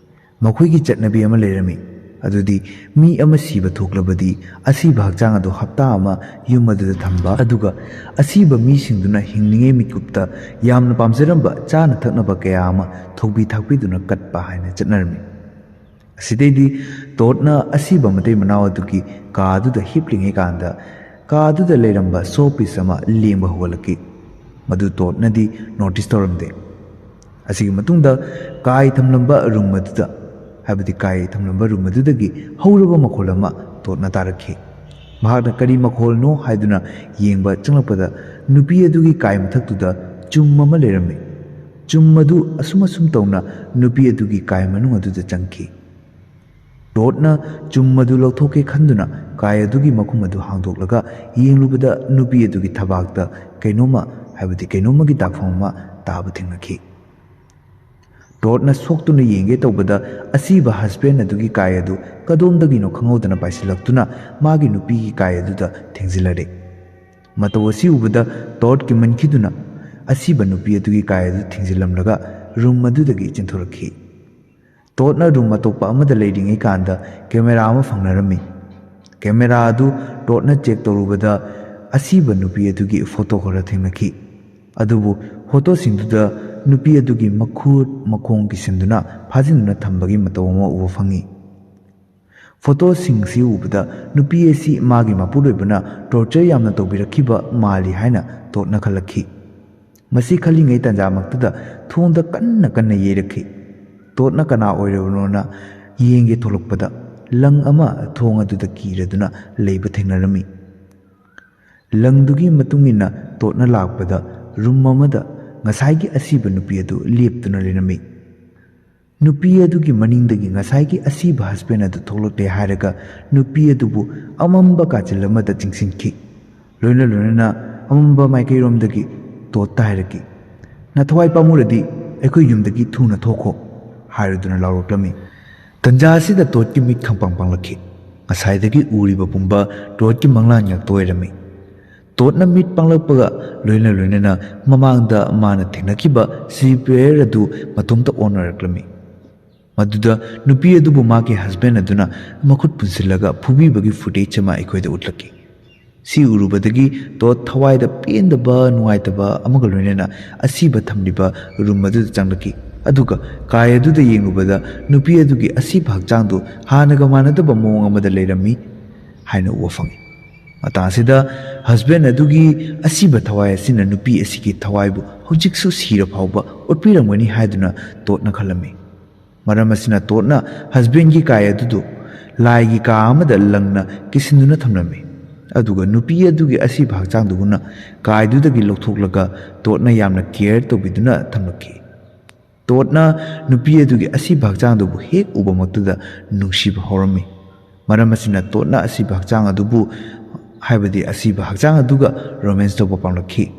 ꯃꯈꯣꯏꯒꯤ ꯆꯠꯅꯕꯤ ꯑꯃ ꯂꯩꯔꯝꯃꯤ, ꯑꯗꯨꯗꯤ ꯃꯤ ꯑꯃ ꯁꯤꯕ ꯊꯣꯛꯂꯕꯗꯤ ꯑꯁꯤꯕ ꯍꯛꯆꯥꯡ ꯑꯗꯨ ꯍꯞꯇꯥ ꯑꯃ ꯌꯨꯝ ꯑꯗꯨꯗ ꯊꯝꯕ, ꯑꯗꯨꯒ ꯑꯁꯤꯕ ꯃꯤꯁꯤꯡꯗꯨꯅ ꯍꯤꯡꯂꯤꯉꯩ ꯃꯤꯀꯨꯞꯇ ꯌꯥꯝꯅ ꯄꯥꯝꯖꯔꯝꯕ ꯆꯥꯅ ꯊꯛꯅꯕ ꯀꯌꯥ ꯑꯃ ꯊꯧꯕꯤ ꯊꯥꯛꯄꯤꯗꯨꯅ ꯀꯠꯄ ꯍꯥꯏꯅ ꯆꯠꯅꯔꯝꯃꯤ꯫ ꯑꯁꯤꯗꯩꯗꯤ ꯇꯣꯗꯅ ꯑꯁꯤꯕ ꯃꯇꯩ ꯃꯅꯥꯎ ꯑꯗꯨꯒꯤ ꯀꯥ ꯑꯗꯨꯗ ꯍꯤꯞꯂꯤꯉꯩ ꯀꯥꯟꯗ, ꯀꯥ ꯑꯗꯨꯗ ꯂꯩꯔꯝꯕ show piece ꯑꯃ ꯂꯦꯡꯕ ꯍꯧꯒꯠꯂꯛꯈꯤ꯫ ꯃꯗꯨ ꯇꯣꯗꯅꯗꯤ notice ꯇꯧꯔꯝꯗꯦ꯫ ꯑꯁꯤꯒꯤ ꯃꯇꯨꯡꯗ ꯀꯥꯏ ꯊꯝꯂꯝꯕ room ꯑꯗꯨꯗ, ꯍꯥꯏꯕꯗꯤ ꯀꯥꯏ ꯊꯝꯂꯝꯕ room ꯑꯗꯨꯗꯒꯤ ꯍꯧꯔꯕ ꯃꯈꯣꯜ ꯑꯃ ꯇꯣꯗꯅ ꯇꯥꯔꯛꯈꯤ꯫ ꯃꯍꯥꯛꯅ ꯀꯔꯤ ꯃꯈꯣꯜꯅꯣ ꯍꯥꯏꯗꯨꯅ ꯌꯦꯡꯕ ꯆꯪꯂꯛꯄꯗ, ꯅꯨꯄꯤ ꯑꯗꯨꯒꯤ ꯀꯥꯏ ꯃꯊꯛꯇꯨꯗ ꯆꯨꯝ ꯑꯃ ꯂꯩꯔꯝꯃꯤ꯫ ꯆꯨꯝ ꯑꯗꯨ ꯑꯁꯨꯝ ꯑꯁꯨꯝ ꯇꯧꯅ ꯅꯨꯄꯤ ꯑꯗꯨꯒꯤ ꯀꯥꯏ ꯃꯅꯨꯡ ꯑꯗꯨꯗ ꯆꯪꯈꯤ꯫ ꯇꯣꯗꯅ ꯆꯨꯝ ꯑꯗꯨ ꯂꯧꯊꯣꯛꯀꯦ ꯈꯟꯗꯨꯅ ꯀꯥꯏ ꯑꯗꯨꯒꯤ ꯃꯈꯨꯝ ꯑꯗꯨ ꯍꯥꯡꯗꯣꯛꯂꯒ ꯌꯦꯡꯂꯨꯕꯗ, ꯅꯨꯄꯤ ꯑꯗꯨꯒꯤ ꯊꯕꯥꯛꯇ ꯀꯩꯅꯣꯝꯃ, ꯍꯥꯏꯕꯗꯤ ꯀꯩꯅꯣꯝꯃꯒꯤ ꯗꯥꯛꯐꯝ ꯑꯃ ꯇꯥꯕ ꯊꯦꯡꯅꯈꯤ꯫ ꯇꯣꯗꯅ ꯁꯣꯛꯇꯨꯅ ꯌꯦꯡꯒꯦ ꯇꯧꯕꯗ, ꯑꯁꯤꯕ husband ꯑꯗꯨꯒꯤ ꯀꯥꯏ ꯑꯗꯨ ꯀꯗꯣꯝꯗꯒꯤꯅꯣ ꯈꯪꯍꯧꯗꯅ ꯄꯥꯏꯁꯤꯜꯂꯛꯇꯨꯅ ꯃꯥꯒꯤ ꯅꯨꯄꯤꯒꯤ ꯀꯥꯏ ꯑꯗꯨꯗ ꯊꯦꯡꯖꯤꯜꯂꯔꯦ꯫ ꯃꯇꯧ ꯑꯁꯤ ꯎꯕꯗ ꯇꯣꯗ ꯀꯤꯃꯟꯈꯤꯗꯨꯅ ꯑꯁꯤꯕ ꯅꯨꯄꯤ ꯑꯗꯨꯒꯤ ꯀꯥꯏ ꯑꯗꯨ ꯊꯤꯡꯖꯤꯜꯂꯝꯂꯒ room ꯑꯗꯨꯗꯒꯤ ꯆꯦꯟꯊꯣꯔꯛꯈꯤ꯫ ꯇꯣꯠꯅ ꯔꯨꯝ ꯑꯇꯣꯞꯄ ꯑꯃꯗ ꯂꯩꯔꯤꯉꯩ ꯀꯥꯟꯗ ꯀꯦꯃꯦꯔꯥ ꯑꯃ ꯐꯪꯅꯔꯝꯃꯤ꯫ ꯀꯦꯃꯦꯔꯥ ꯑꯗꯨ ꯇꯣꯠꯅ ꯆꯦꯛ ꯇꯧꯔꯨꯕꯗ ꯑꯁꯤꯕ ꯅꯨꯄꯤ ꯑꯗꯨꯒꯤ ꯐꯣꯇꯣ ꯈꯔ ꯊꯦꯡꯅꯈꯤ꯫ ꯑꯗꯨꯕꯨ ꯐꯣꯇꯣꯁꯤꯡꯗꯨꯗ ꯅꯨꯄꯤ ꯑꯗꯨꯒꯤ ꯃꯈꯨꯠ ꯃꯈꯣꯡ ꯀꯤꯁꯤꯟꯗꯨꯅ ꯐꯥꯖꯤꯟꯗꯨꯅ ꯊꯝꯕꯒꯤ ꯃꯇꯧ ꯑꯃ ꯎꯕ ꯐꯪꯉꯤ꯫ ꯐꯣꯇꯣꯁꯤꯡꯁꯤ ꯎꯕꯗ ꯅꯨꯄꯤ ꯑꯁꯤ ꯃꯥꯒꯤ ꯃꯄꯨꯔꯣꯏꯕꯅ ꯇꯣꯔꯆꯔ ꯌꯥꯝꯅ ꯇꯧꯕꯤꯔꯛꯈꯤꯕ ꯃꯥꯜꯂꯤ ꯍꯥꯏꯅ ꯇꯣꯠꯅ ꯈꯜꯂꯛꯈꯤ꯫ ꯃꯁꯤ ꯈꯜꯂꯤꯉꯩ ꯇꯥꯟꯖꯥꯃꯛꯇꯨꯗ ꯊꯣꯡꯗ ꯀꯟꯅ ꯀꯟꯅ ꯌꯩꯔꯛꯈꯤ꯫ ꯇꯣꯠꯅ ꯀꯅꯥ ꯑꯣꯏꯔꯕꯅꯣꯅ ꯌꯦꯡꯒꯦ ꯊꯣꯛꯂꯛꯄꯗ ꯂꯪ ꯑꯃ ꯊꯣꯡ ꯑꯗꯨꯗ ꯀꯤꯔꯗꯨꯅ ꯂꯩꯕ ꯊꯦꯡꯅꯔꯝꯃꯤ꯫ ꯂꯪꯗꯨꯒꯤ ꯃꯇꯨꯡ ꯏꯟꯅ ꯇꯣꯠꯅ ꯂꯥꯛꯄꯗ ꯔꯨꯝ ꯑꯃꯗ ꯉꯁꯥꯏꯒꯤ ꯑꯁꯤꯕ ꯅꯨꯄꯤ ꯑꯗꯨ ꯂꯦꯞꯇꯨꯅ ꯂꯩꯔꯝꯃꯤ꯫ ꯅꯨꯄꯤ ꯑꯗꯨꯒꯤ ꯃꯅꯤꯡꯗꯒꯤ ꯉꯁꯥꯏꯒꯤ ꯑꯁꯤꯕ ꯍꯁꯕꯦꯟ ꯑꯗꯨ ꯊꯣꯛꯂꯛꯂꯦ ꯍꯥꯏꯔꯒ ꯅꯨꯄꯤ ꯑꯗꯨꯕꯨ ꯑꯃꯝꯕ ꯀꯥꯆꯤꯜ ꯑꯃꯗ ꯆꯤꯡꯁꯤꯟꯈꯤ꯫ ꯂꯣꯏꯅ ꯂꯣꯏꯅꯅ ꯑꯃꯝꯕ ꯃꯥꯏꯀꯩꯔꯣꯝꯗꯒꯤ ꯇꯣꯠꯇ ꯍꯥꯏꯔꯛꯈꯤ, "ꯅꯊꯋꯥꯏ ꯄꯥꯝꯃꯨꯔꯗꯤ ꯑꯩꯈꯣꯏ ꯌꯨꯝꯗꯒꯤ ꯊꯨꯅ ꯊꯣꯛꯈꯣ" ꯍꯥꯏꯔꯗꯨꯅ ꯂꯥꯎꯔꯛꯂꯝꯃꯤ꯫ ꯇꯟꯖꯥ ꯑꯁꯤꯗ ꯇꯣꯠꯀꯤ ꯃꯤꯠ ꯈꯪꯄꯥꯡ ꯄꯥꯡꯂꯛꯈꯤ꯫ ꯉꯁꯥꯏꯗꯒꯤ ꯎꯔꯤꯕ ꯄꯨꯝꯕ ꯇꯣꯠꯀꯤ ꯃꯪꯂꯥꯟ ꯉꯥꯛꯇ ꯑꯣꯏꯔꯝꯃꯤ꯫ ꯇꯣꯠꯅ ꯃꯤꯠ ꯄꯥꯡꯂꯛꯄꯒ ꯂꯣꯏꯅ ꯂꯣꯏꯅꯅ ꯃꯃꯥꯡꯗ ꯃꯥꯅ ꯊꯦꯡꯅꯈꯤꯕ ꯁꯤ ꯄꯤ ꯑꯥꯔ ꯑꯗꯨ ꯃꯇꯣꯝꯇ ꯑꯣꯟꯅꯔꯛꯂꯝꯃꯤ꯫ ꯃꯗꯨꯗ ꯅꯨꯄꯤ ꯑꯗꯨꯕꯨ ꯃꯥꯒꯤ ꯍꯁꯕꯦꯟ ꯑꯗꯨꯅ ꯃꯈꯨꯠ ꯄꯨꯟꯁꯤꯜꯂꯒ ꯐꯨꯕꯤꯕꯒꯤ ꯐꯨꯇꯦꯖ ꯑꯃ ꯑꯩꯈꯣꯏꯗ ꯎꯠꯂꯛꯈꯤ꯫ ꯁꯤ ꯎꯔꯨꯕꯗꯒꯤ ꯇꯣꯠ ꯊꯋꯥꯏꯗ ꯄꯦꯟꯗꯕ, ꯅꯨꯡꯉꯥꯏꯇꯕ ꯑꯃꯒ ꯂꯣꯏꯅꯅ ꯑꯁꯤꯕ ꯊꯝꯂꯤꯕ ꯔꯨꯝ ꯑꯗꯨꯗ ꯆꯪꯂꯛꯈꯤ꯫ ꯑꯗꯨꯒ ꯀꯥꯏ ꯑꯗꯨꯗ ꯌꯦꯡꯂꯨꯕꯗ ꯅꯨꯄꯤ ꯑꯗꯨꯒꯤ ꯑꯁꯤꯕ ꯍꯛꯆꯥꯡꯗꯨ ꯍꯥꯟꯅꯒ ꯃꯥꯟꯅꯗꯕ ꯃꯑꯣꯡ ꯑꯃꯗ ꯂꯩꯔꯝꯃꯤ ꯍꯥꯏꯅ ꯎꯕ ꯐꯪꯉꯤ꯫ ꯃꯇꯥꯡ ꯑꯁꯤꯗ ꯍꯁꯕꯦꯟ ꯑꯗꯨꯒꯤ ꯑꯁꯤꯕ ꯊꯋꯥꯏ ꯑꯁꯤꯅ ꯅꯨꯄꯤ ꯑꯁꯤꯒꯤ ꯊꯋꯥꯏꯕꯨ ꯍꯧꯖꯤꯛꯁꯨ ꯁꯤꯔ ꯐꯥꯎꯕ ꯑꯣꯠꯄꯤꯔꯝꯒꯅꯤ ꯍꯥꯏꯗꯨꯅ ꯇꯣꯠꯅ ꯈꯜꯂꯝꯃꯤ꯫ ꯃꯔꯝ ꯑꯁꯤꯅ ꯇꯣꯠꯅ ꯍꯁꯕꯦꯟꯒꯤ ꯀꯥꯏ ꯑꯗꯨꯗꯨ ꯂꯥꯏꯒꯤ ꯀꯥ ꯑꯃꯗ ꯂꯪꯅ ꯀꯤꯁꯤꯟꯗꯨꯅ ꯊꯝꯂꯝꯃꯤ꯫ ꯑꯗꯨꯒ ꯅꯨꯄꯤ ꯑꯗꯨꯒꯤ ꯑꯁꯤꯕ ꯍꯛꯆꯥꯡꯗꯨꯕꯨꯅ ꯀꯥꯏꯗꯨꯗꯒꯤ ꯂꯧꯊꯣꯛꯂꯒ ꯇꯣꯠꯅ ꯌꯥꯝꯅ ꯀꯦꯌꯔ ꯇꯧꯕꯤꯗꯨꯅ ꯊꯝꯂꯛꯈꯤ꯫ ꯇꯣꯠꯅ ꯅꯨꯄꯤ ꯑꯗꯨꯒꯤ ꯑꯁꯤꯕ ꯍꯛꯆꯥꯡꯗꯨꯕꯨ ꯍꯦꯛ ꯎꯕꯃꯛꯇꯗ ꯅꯨꯡꯁꯤꯕ ꯍꯧꯔꯝꯃꯤ꯫ ꯃꯔꯝ ꯑꯁꯤꯅ ꯇꯣꯠꯅ ꯑꯁꯤꯕ ꯍꯛꯆꯥꯡ ꯑꯗꯨꯕꯨ, ꯍꯥꯏꯕꯗꯤ ꯑꯁꯤꯕ ꯍꯛꯆꯥꯡ ꯑꯗꯨꯒ ꯔꯣꯃꯦꯟꯁ ꯇꯧꯕ ꯄꯥꯝꯂꯛꯈꯤ꯫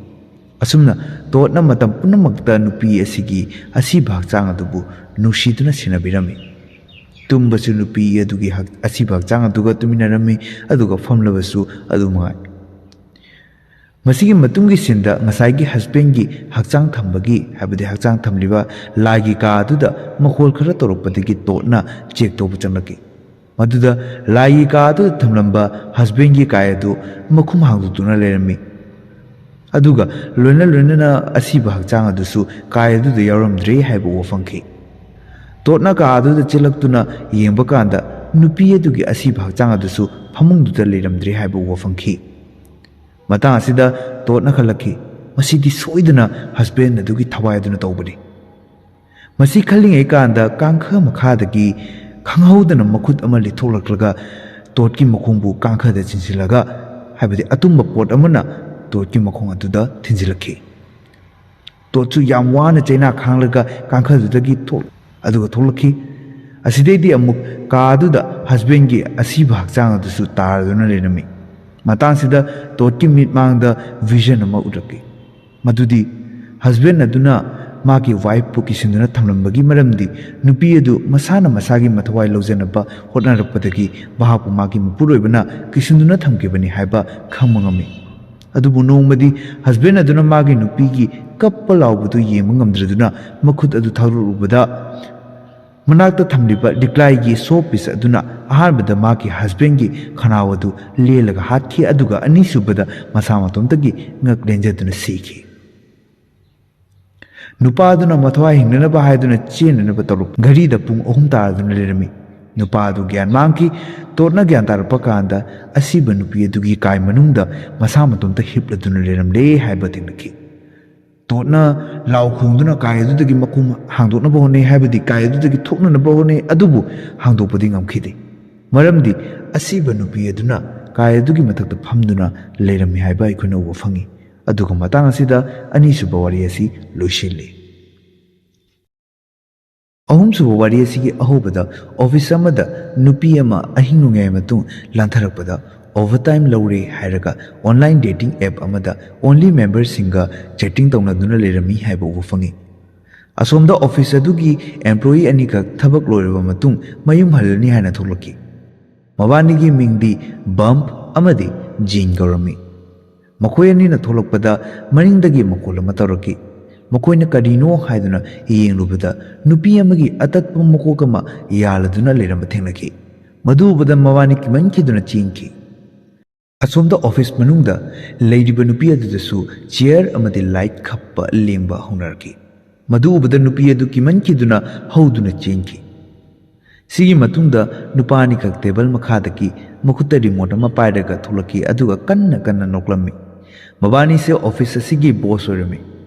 ꯑꯁꯨꯝꯅ ꯇꯣꯠꯅ ꯃꯇꯝ ꯄꯨꯝꯅꯃꯛꯇ ꯅꯨꯄꯤ ꯑꯁꯤꯒꯤ ꯑꯁꯤꯕ ꯍꯛꯆꯥꯡ ꯑꯗꯨꯕꯨ ꯅꯨꯡꯁꯤꯗꯨꯅ ꯁꯦꯟꯅꯕꯤꯔꯝꯃꯤ꯫ ꯇꯨꯝꯕꯁꯨ ꯅꯨꯄꯤ ꯑꯗꯨꯒꯤ ꯍꯛ-, ꯑꯁꯤꯕ ꯍꯛꯆꯥꯡ ꯑꯗꯨꯒ ꯇꯨꯃꯤꯟꯅꯔꯝꯃꯤ, ꯑꯗꯨꯒ ꯐꯝꯂꯕꯁꯨ ꯑꯗꯨꯃꯉꯥꯏ꯫ ꯃꯁꯤꯒꯤ ꯃꯇꯨꯡꯒꯤ ꯁꯤꯟꯗ ꯉꯁꯥꯏꯒꯤ ꯍꯁꯕꯦꯟꯒꯤ ꯍꯛꯆꯥꯡ ꯊꯝꯕꯒꯤ, ꯍꯥꯏꯕꯗꯤ ꯍꯛꯆꯥꯡ ꯊꯝꯂꯤꯕ ꯂꯥꯏꯒꯤ ꯀꯥ ꯑꯗꯨꯗ ꯃꯈꯣꯜ ꯈꯔ ꯇꯧꯔꯛꯄꯗꯒꯤ ꯇꯣꯠꯅ ꯆꯦꯛ ꯇꯧꯕ ꯆꯪꯂꯛꯈꯤ꯫ ꯃꯗꯨꯗ ꯂꯥꯏꯒꯤ ꯀꯥ ꯑꯗꯨꯗ ꯊꯝꯂꯝꯕ ꯍꯁꯕꯦꯟꯒꯤ ꯀꯥꯏ ꯑꯗꯨ ꯃꯈꯨꯝ ꯍꯥꯡꯗꯣꯛꯇꯨꯅ ꯂꯩꯔꯝꯃꯤ꯫ ꯑꯗꯨꯒ ꯂꯣꯏꯅ ꯂꯣꯏꯅꯅ ꯑꯁꯤꯕ ꯍꯛꯆꯥꯡ ꯑꯗꯨꯁꯨ ꯀꯥꯏ ꯑꯗꯨꯗ ꯌꯥꯎꯔꯝꯗ꯭ꯔꯦ ꯍꯥꯏꯕ ꯎꯕ ꯐꯪꯈꯤ꯫ ꯇꯣꯠꯅ ꯀꯥ ꯑꯗꯨꯗ ꯆꯦꯜꯂꯛꯇꯨꯅ ꯌꯦꯡꯕ ꯀꯥꯟꯗ ꯅꯨꯄꯤ ꯑꯗꯨꯒꯤ ꯑꯁꯤꯕ ꯍꯛꯆꯥꯡ ꯑꯗꯨꯁꯨ ꯐꯃꯨꯡꯗꯨꯗ ꯂꯩꯔꯝꯗ꯭ꯔꯦ ꯍꯥꯏꯕ ꯎꯕ ꯐꯪꯈꯤ꯫ ꯃꯇꯥꯡ ꯑꯁꯤꯗ ꯇꯣꯠꯅ ꯈꯜꯂꯛꯈꯤ, "ꯃꯁꯤꯗꯤ ꯁꯣꯏꯗꯅ ꯍꯁꯕꯦꯟ ꯑꯗꯨꯒꯤ ꯊꯋꯥꯏ ꯑꯗꯨꯅ ꯇꯧꯕꯅꯤ"꯫ ꯃꯁꯤ ꯈꯜꯂꯤꯉꯩ ꯀꯥꯟꯗ ꯀꯥꯡꯈ ꯃꯈꯥꯗꯒꯤ ꯈꯪꯍꯧꯗꯅ ꯃꯈꯨꯠ ꯑꯃ ꯂꯤꯊꯣꯛꯂꯛꯂꯒ ꯇꯣꯠꯀꯤ ꯃꯈꯣꯡꯕꯨ ꯀꯥꯡꯈꯗ ꯆꯤꯟꯁꯤꯜꯂꯒ, ꯍꯥꯏꯕꯗꯤ ꯑꯇꯨꯝꯕ ꯄꯣꯠ ꯑꯃꯅ ꯇꯣꯠꯀꯤ ꯃꯈꯣꯡ ꯑꯗꯨꯗ ꯊꯤꯟꯖꯤꯜꯂꯛꯈꯤ꯫ ꯇꯣꯠꯁꯨ ꯌꯥꯝ ꯋꯥꯅ ꯆꯩꯅꯥ ꯈꯥꯡꯂꯒ ꯀꯥꯡꯈꯜꯗꯨꯗꯒꯤ ꯊꯣꯛ-, ꯑꯗꯨꯒ ꯊꯣꯛꯂꯛꯈꯤ꯫ ꯑꯁꯤꯗꯩꯗꯤ ꯑꯃꯨꯛ ꯀꯥ ꯑꯗꯨꯗ ꯍꯁꯕꯦꯟꯒꯤ ꯑꯁꯤꯕ ꯍꯛꯆꯥꯡ ꯑꯗꯨꯁꯨ ꯇꯥꯔꯗꯨꯅ ꯂꯩꯔꯝꯃꯤ꯫ ꯃꯇꯥꯡꯁꯤꯗ ꯇꯣꯠꯀꯤ ꯃꯤꯠꯃꯥꯡꯗ ꯚꯤꯖꯟ ꯑꯃ ꯎꯔꯛꯈꯤ꯫ ꯃꯗꯨꯗꯤ ꯍꯁꯕꯦꯟ ꯑꯗꯨꯅ ꯃꯥꯒꯤ ꯋꯥꯏꯐꯄꯨ ꯀꯤꯁꯤꯟꯗꯨꯅ ꯊꯝꯂꯝꯕꯒꯤ ꯃꯔꯝꯗꯤ ꯅꯨꯄꯤ ꯑꯗꯨ ꯃꯁꯥꯅ ꯃꯁꯥꯒꯤ ꯃꯊꯋꯥꯏ ꯂꯧꯖꯅꯕ ꯍꯣꯠꯅꯔꯛꯄꯗꯒꯤ ꯃꯍꯥꯛꯄꯨ ꯃꯥꯒꯤ ꯃꯄꯨꯔꯣꯏꯕꯅ ꯀꯤꯁꯤꯟꯗꯨꯅ ꯊꯝꯈꯤꯕꯅꯤ ꯍꯥꯏꯕ ꯈꯪꯕ ꯉꯝꯃꯤ꯫ ꯑꯗꯨꯕꯨ ꯅꯣꯡꯃꯗꯤ ꯍꯁꯕꯦꯟ ꯑꯗꯨꯅ ꯃꯥꯒꯤ ꯅꯨꯄꯤꯒꯤ ꯀꯞꯄ ꯂꯥꯎꯕꯗꯨ ꯌꯦꯡꯕ ꯉꯝꯗ꯭ꯔꯗꯨꯅ ꯃꯈꯨꯠ ꯑꯗꯨ ꯊꯥꯗꯣꯛꯂꯨꯕꯗ ꯃꯅꯥꯛꯇ ꯊꯝꯂꯤꯕ ꯂꯤꯛꯂꯥꯏꯒꯤ ꯁꯣ ꯄꯤꯁ ꯑꯗꯨꯅ ꯑꯍꯥꯟꯕꯗ ꯃꯥꯒꯤ ꯍꯁꯕꯦꯟꯒꯤ ꯈꯅꯥꯎ ꯑꯗꯨ ꯂꯦꯜꯂꯒ ꯍꯥꯠꯈꯤ, ꯑꯗꯨꯒ ꯑꯅꯤꯁꯨꯕꯗ ꯃꯁꯥ ꯃꯇꯣꯝꯇꯒꯤ ꯉꯛ ꯂꯦꯟꯖꯗꯨꯅ ꯁꯤꯈꯤ꯫ ꯅꯨꯄꯥ ꯑꯗꯨꯅ ꯃꯊ꯭ꯋꯥꯏ ꯍꯤꯡꯅꯅꯕ ꯍꯥꯏꯗꯨꯅ ꯆꯦꯟꯅꯅꯕ ꯇꯧꯔꯛ ꯘꯔꯤꯗ ꯄꯨꯡ ꯑꯍꯨꯝ ꯇꯥꯔꯗꯨꯅ ꯂꯩꯔꯝꯃꯤ꯫ ꯅꯨꯄꯥ ꯑꯗꯨ ꯒ꯭ꯌꯥꯟ ꯃꯥꯡꯈꯤ꯫ ꯇꯣꯠꯅ ꯒ꯭ꯌꯥꯟ ꯇꯥꯔꯛꯄ ꯀꯥꯟꯗ ꯑꯁꯤꯕ ꯅꯨꯄꯤ ꯑꯗꯨꯒꯤ ꯀꯥꯏ ꯃꯅꯨꯡꯗ ꯃꯁꯥ ꯃꯇꯣꯝꯇ ꯍꯤꯞꯂꯗꯨꯅ ꯂꯩꯔꯝꯂꯦ ꯍꯥꯏꯕ ꯊꯦꯡꯅꯈꯤ꯫ ꯇꯣꯠꯅ ꯂꯥꯎ ꯈꯣꯡꯗꯨꯅ ꯀꯥꯏ ꯑꯗꯨꯗꯒꯤ ꯃꯈꯣꯡ ꯍꯥꯡꯗꯣꯛꯅꯕ ꯍꯣꯠꯅꯩ, ꯍꯥꯏꯕꯗꯤ ꯀꯥꯏ ꯑꯗꯨꯗꯒꯤ ꯊꯣꯛꯅꯅꯕ ꯍꯣꯠꯅꯩ, ꯑꯗꯨꯕꯨ ꯍꯥꯡꯗꯣꯛꯄꯗꯤ ꯉꯝꯈꯤꯗꯦ꯫ ꯃꯔꯝꯗꯤ ꯑꯁꯤꯕ ꯅꯨꯄꯤ ꯑꯗꯨꯅ ꯀꯥꯏ ꯑꯗꯨꯒꯤ ꯃꯊꯛꯇ ꯐꯝꯗꯨꯅ ꯂꯩꯔꯝꯃꯤ ꯍꯥꯏꯕ ꯑꯩꯈꯣꯏꯅ ꯎꯕ ꯐꯪꯉꯤ꯫ ꯑꯗꯨꯒ ꯃꯇꯥꯡ ꯑꯁꯤꯗ ꯑꯅꯤꯁꯨꯕ ꯋꯥꯔꯤ ꯑꯁꯤ ꯂꯣꯏꯁꯤꯜꯂꯤ꯫ ꯑꯍꯨꯝꯁꯨꯕ ꯋꯥꯔꯤ ꯑꯁꯤꯒꯤ ꯑꯍꯧꯕꯗ ꯑꯣꯐꯤꯁ ꯑꯃꯗ ꯅꯨꯄꯤ ꯑꯃ ꯑꯍꯤꯡ ꯅꯣꯡꯌꯥꯏ ꯃꯇꯨꯡ ꯂꯥꯟꯊꯔꯛꯄꯗ ꯑꯣꯚꯔꯇꯥꯏꯝ ꯂꯧꯔꯦ ꯍꯥꯏꯔꯒ ꯑꯣꯟꯂꯥꯏꯟ ꯗꯦꯇꯤꯡ ꯑꯦꯞ ꯑꯃꯗ ꯑꯣꯟꯂꯤ ꯃꯦꯝꯕꯔꯁꯤꯡꯒ ꯆꯦꯇꯤꯡ ꯇꯧꯅꯗꯨꯅ ꯂꯩꯔꯝꯃꯤ ꯍꯥꯏꯕ ꯎꯕ ꯐꯪꯉꯤ꯫ ꯑꯁꯣꯝꯗ ꯑꯣꯐꯤꯁ ꯑꯗꯨꯒꯤ ꯑꯦꯝꯄ꯭ꯂꯣꯌꯤ ꯑꯅꯤꯈꯛ ꯊꯕꯛ ꯂꯣꯏꯔꯕ ꯃꯇꯨꯡ ꯃꯌꯨꯝ ꯍꯜꯂꯅꯤ ꯍꯥꯏꯅ ꯊꯣꯛꯂꯛꯈꯤ꯫ ꯃꯕꯥꯅꯤꯒꯤ ꯃꯤꯡꯗꯤ ꯕꯝꯞ ꯑꯃꯗꯤ ꯖꯤꯟ ꯀꯧꯔꯝꯃꯤ꯫ ꯃꯈꯣꯏ ꯑꯅꯤꯅ ꯊꯣꯛꯂꯛꯄꯗ ꯃꯅꯤꯡꯗꯒꯤ ꯃꯈꯣꯜ ꯑꯃ ꯇꯧꯔꯛꯈꯤ꯫ ꯃꯈꯣꯏꯅ ꯀꯔꯤꯅꯣ ꯍꯥꯏꯗꯨꯅ ꯌꯦꯡꯂꯨꯕꯗ ꯅꯨꯄꯤ ꯑꯃꯒꯤ ꯑꯇꯠꯄ ꯃꯀꯣꯛ ꯑꯃ ꯌꯥꯜꯂꯗꯨꯅ ꯂꯩꯔꯝꯕ ꯊꯦꯡꯅꯈꯤ꯫ ꯃꯗꯨ ꯎꯕꯗ ꯃꯕꯥꯅꯤ ꯀꯤꯃꯟꯈꯤꯗꯨꯅ ꯆꯦꯟꯈꯤ꯫ ꯑꯁꯣꯝꯗ ꯑꯣꯐꯤꯁ ꯃꯅꯨꯡꯗ ꯂꯩꯔꯤꯕ ꯅꯨꯄꯤ ꯑꯗꯨꯗꯁꯨ ꯆꯤꯌꯔ ꯑꯃꯗꯤ ꯂꯥꯏꯠ ꯈꯞꯄ ꯂꯦꯡꯕ ꯍꯧꯅꯔꯛꯈꯤ꯫ ꯃꯗꯨ ꯎꯕꯗ ꯅꯨꯄꯤ ꯑꯗꯨ ꯀꯤꯃꯟꯈꯤꯗꯨꯅ ꯍꯧꯗꯨꯅ ꯆꯦꯟꯈꯤ꯫ ꯁꯤꯒꯤ ꯃꯇꯨꯡꯗ ꯅꯨꯄꯥ ꯑꯅꯤꯈꯛ ꯇꯦꯕꯜ ꯃꯈꯥꯗꯒꯤ ꯃꯈꯨꯠꯇ ꯔꯤꯃꯣꯠ ꯑꯃ ꯄꯥꯏꯔꯒ ꯊꯣꯛꯂꯛꯈꯤ, ꯑꯗꯨꯒ ꯀꯟꯅ ꯀꯟꯅ ꯅꯣꯛꯂꯝꯃꯤ꯫ ꯃꯕꯥꯅꯤꯁꯦ ꯑꯣꯐꯤꯁ ꯑꯁꯤꯒꯤ ꯕꯣꯁ ꯑꯣꯏꯔꯝꯃꯤ꯫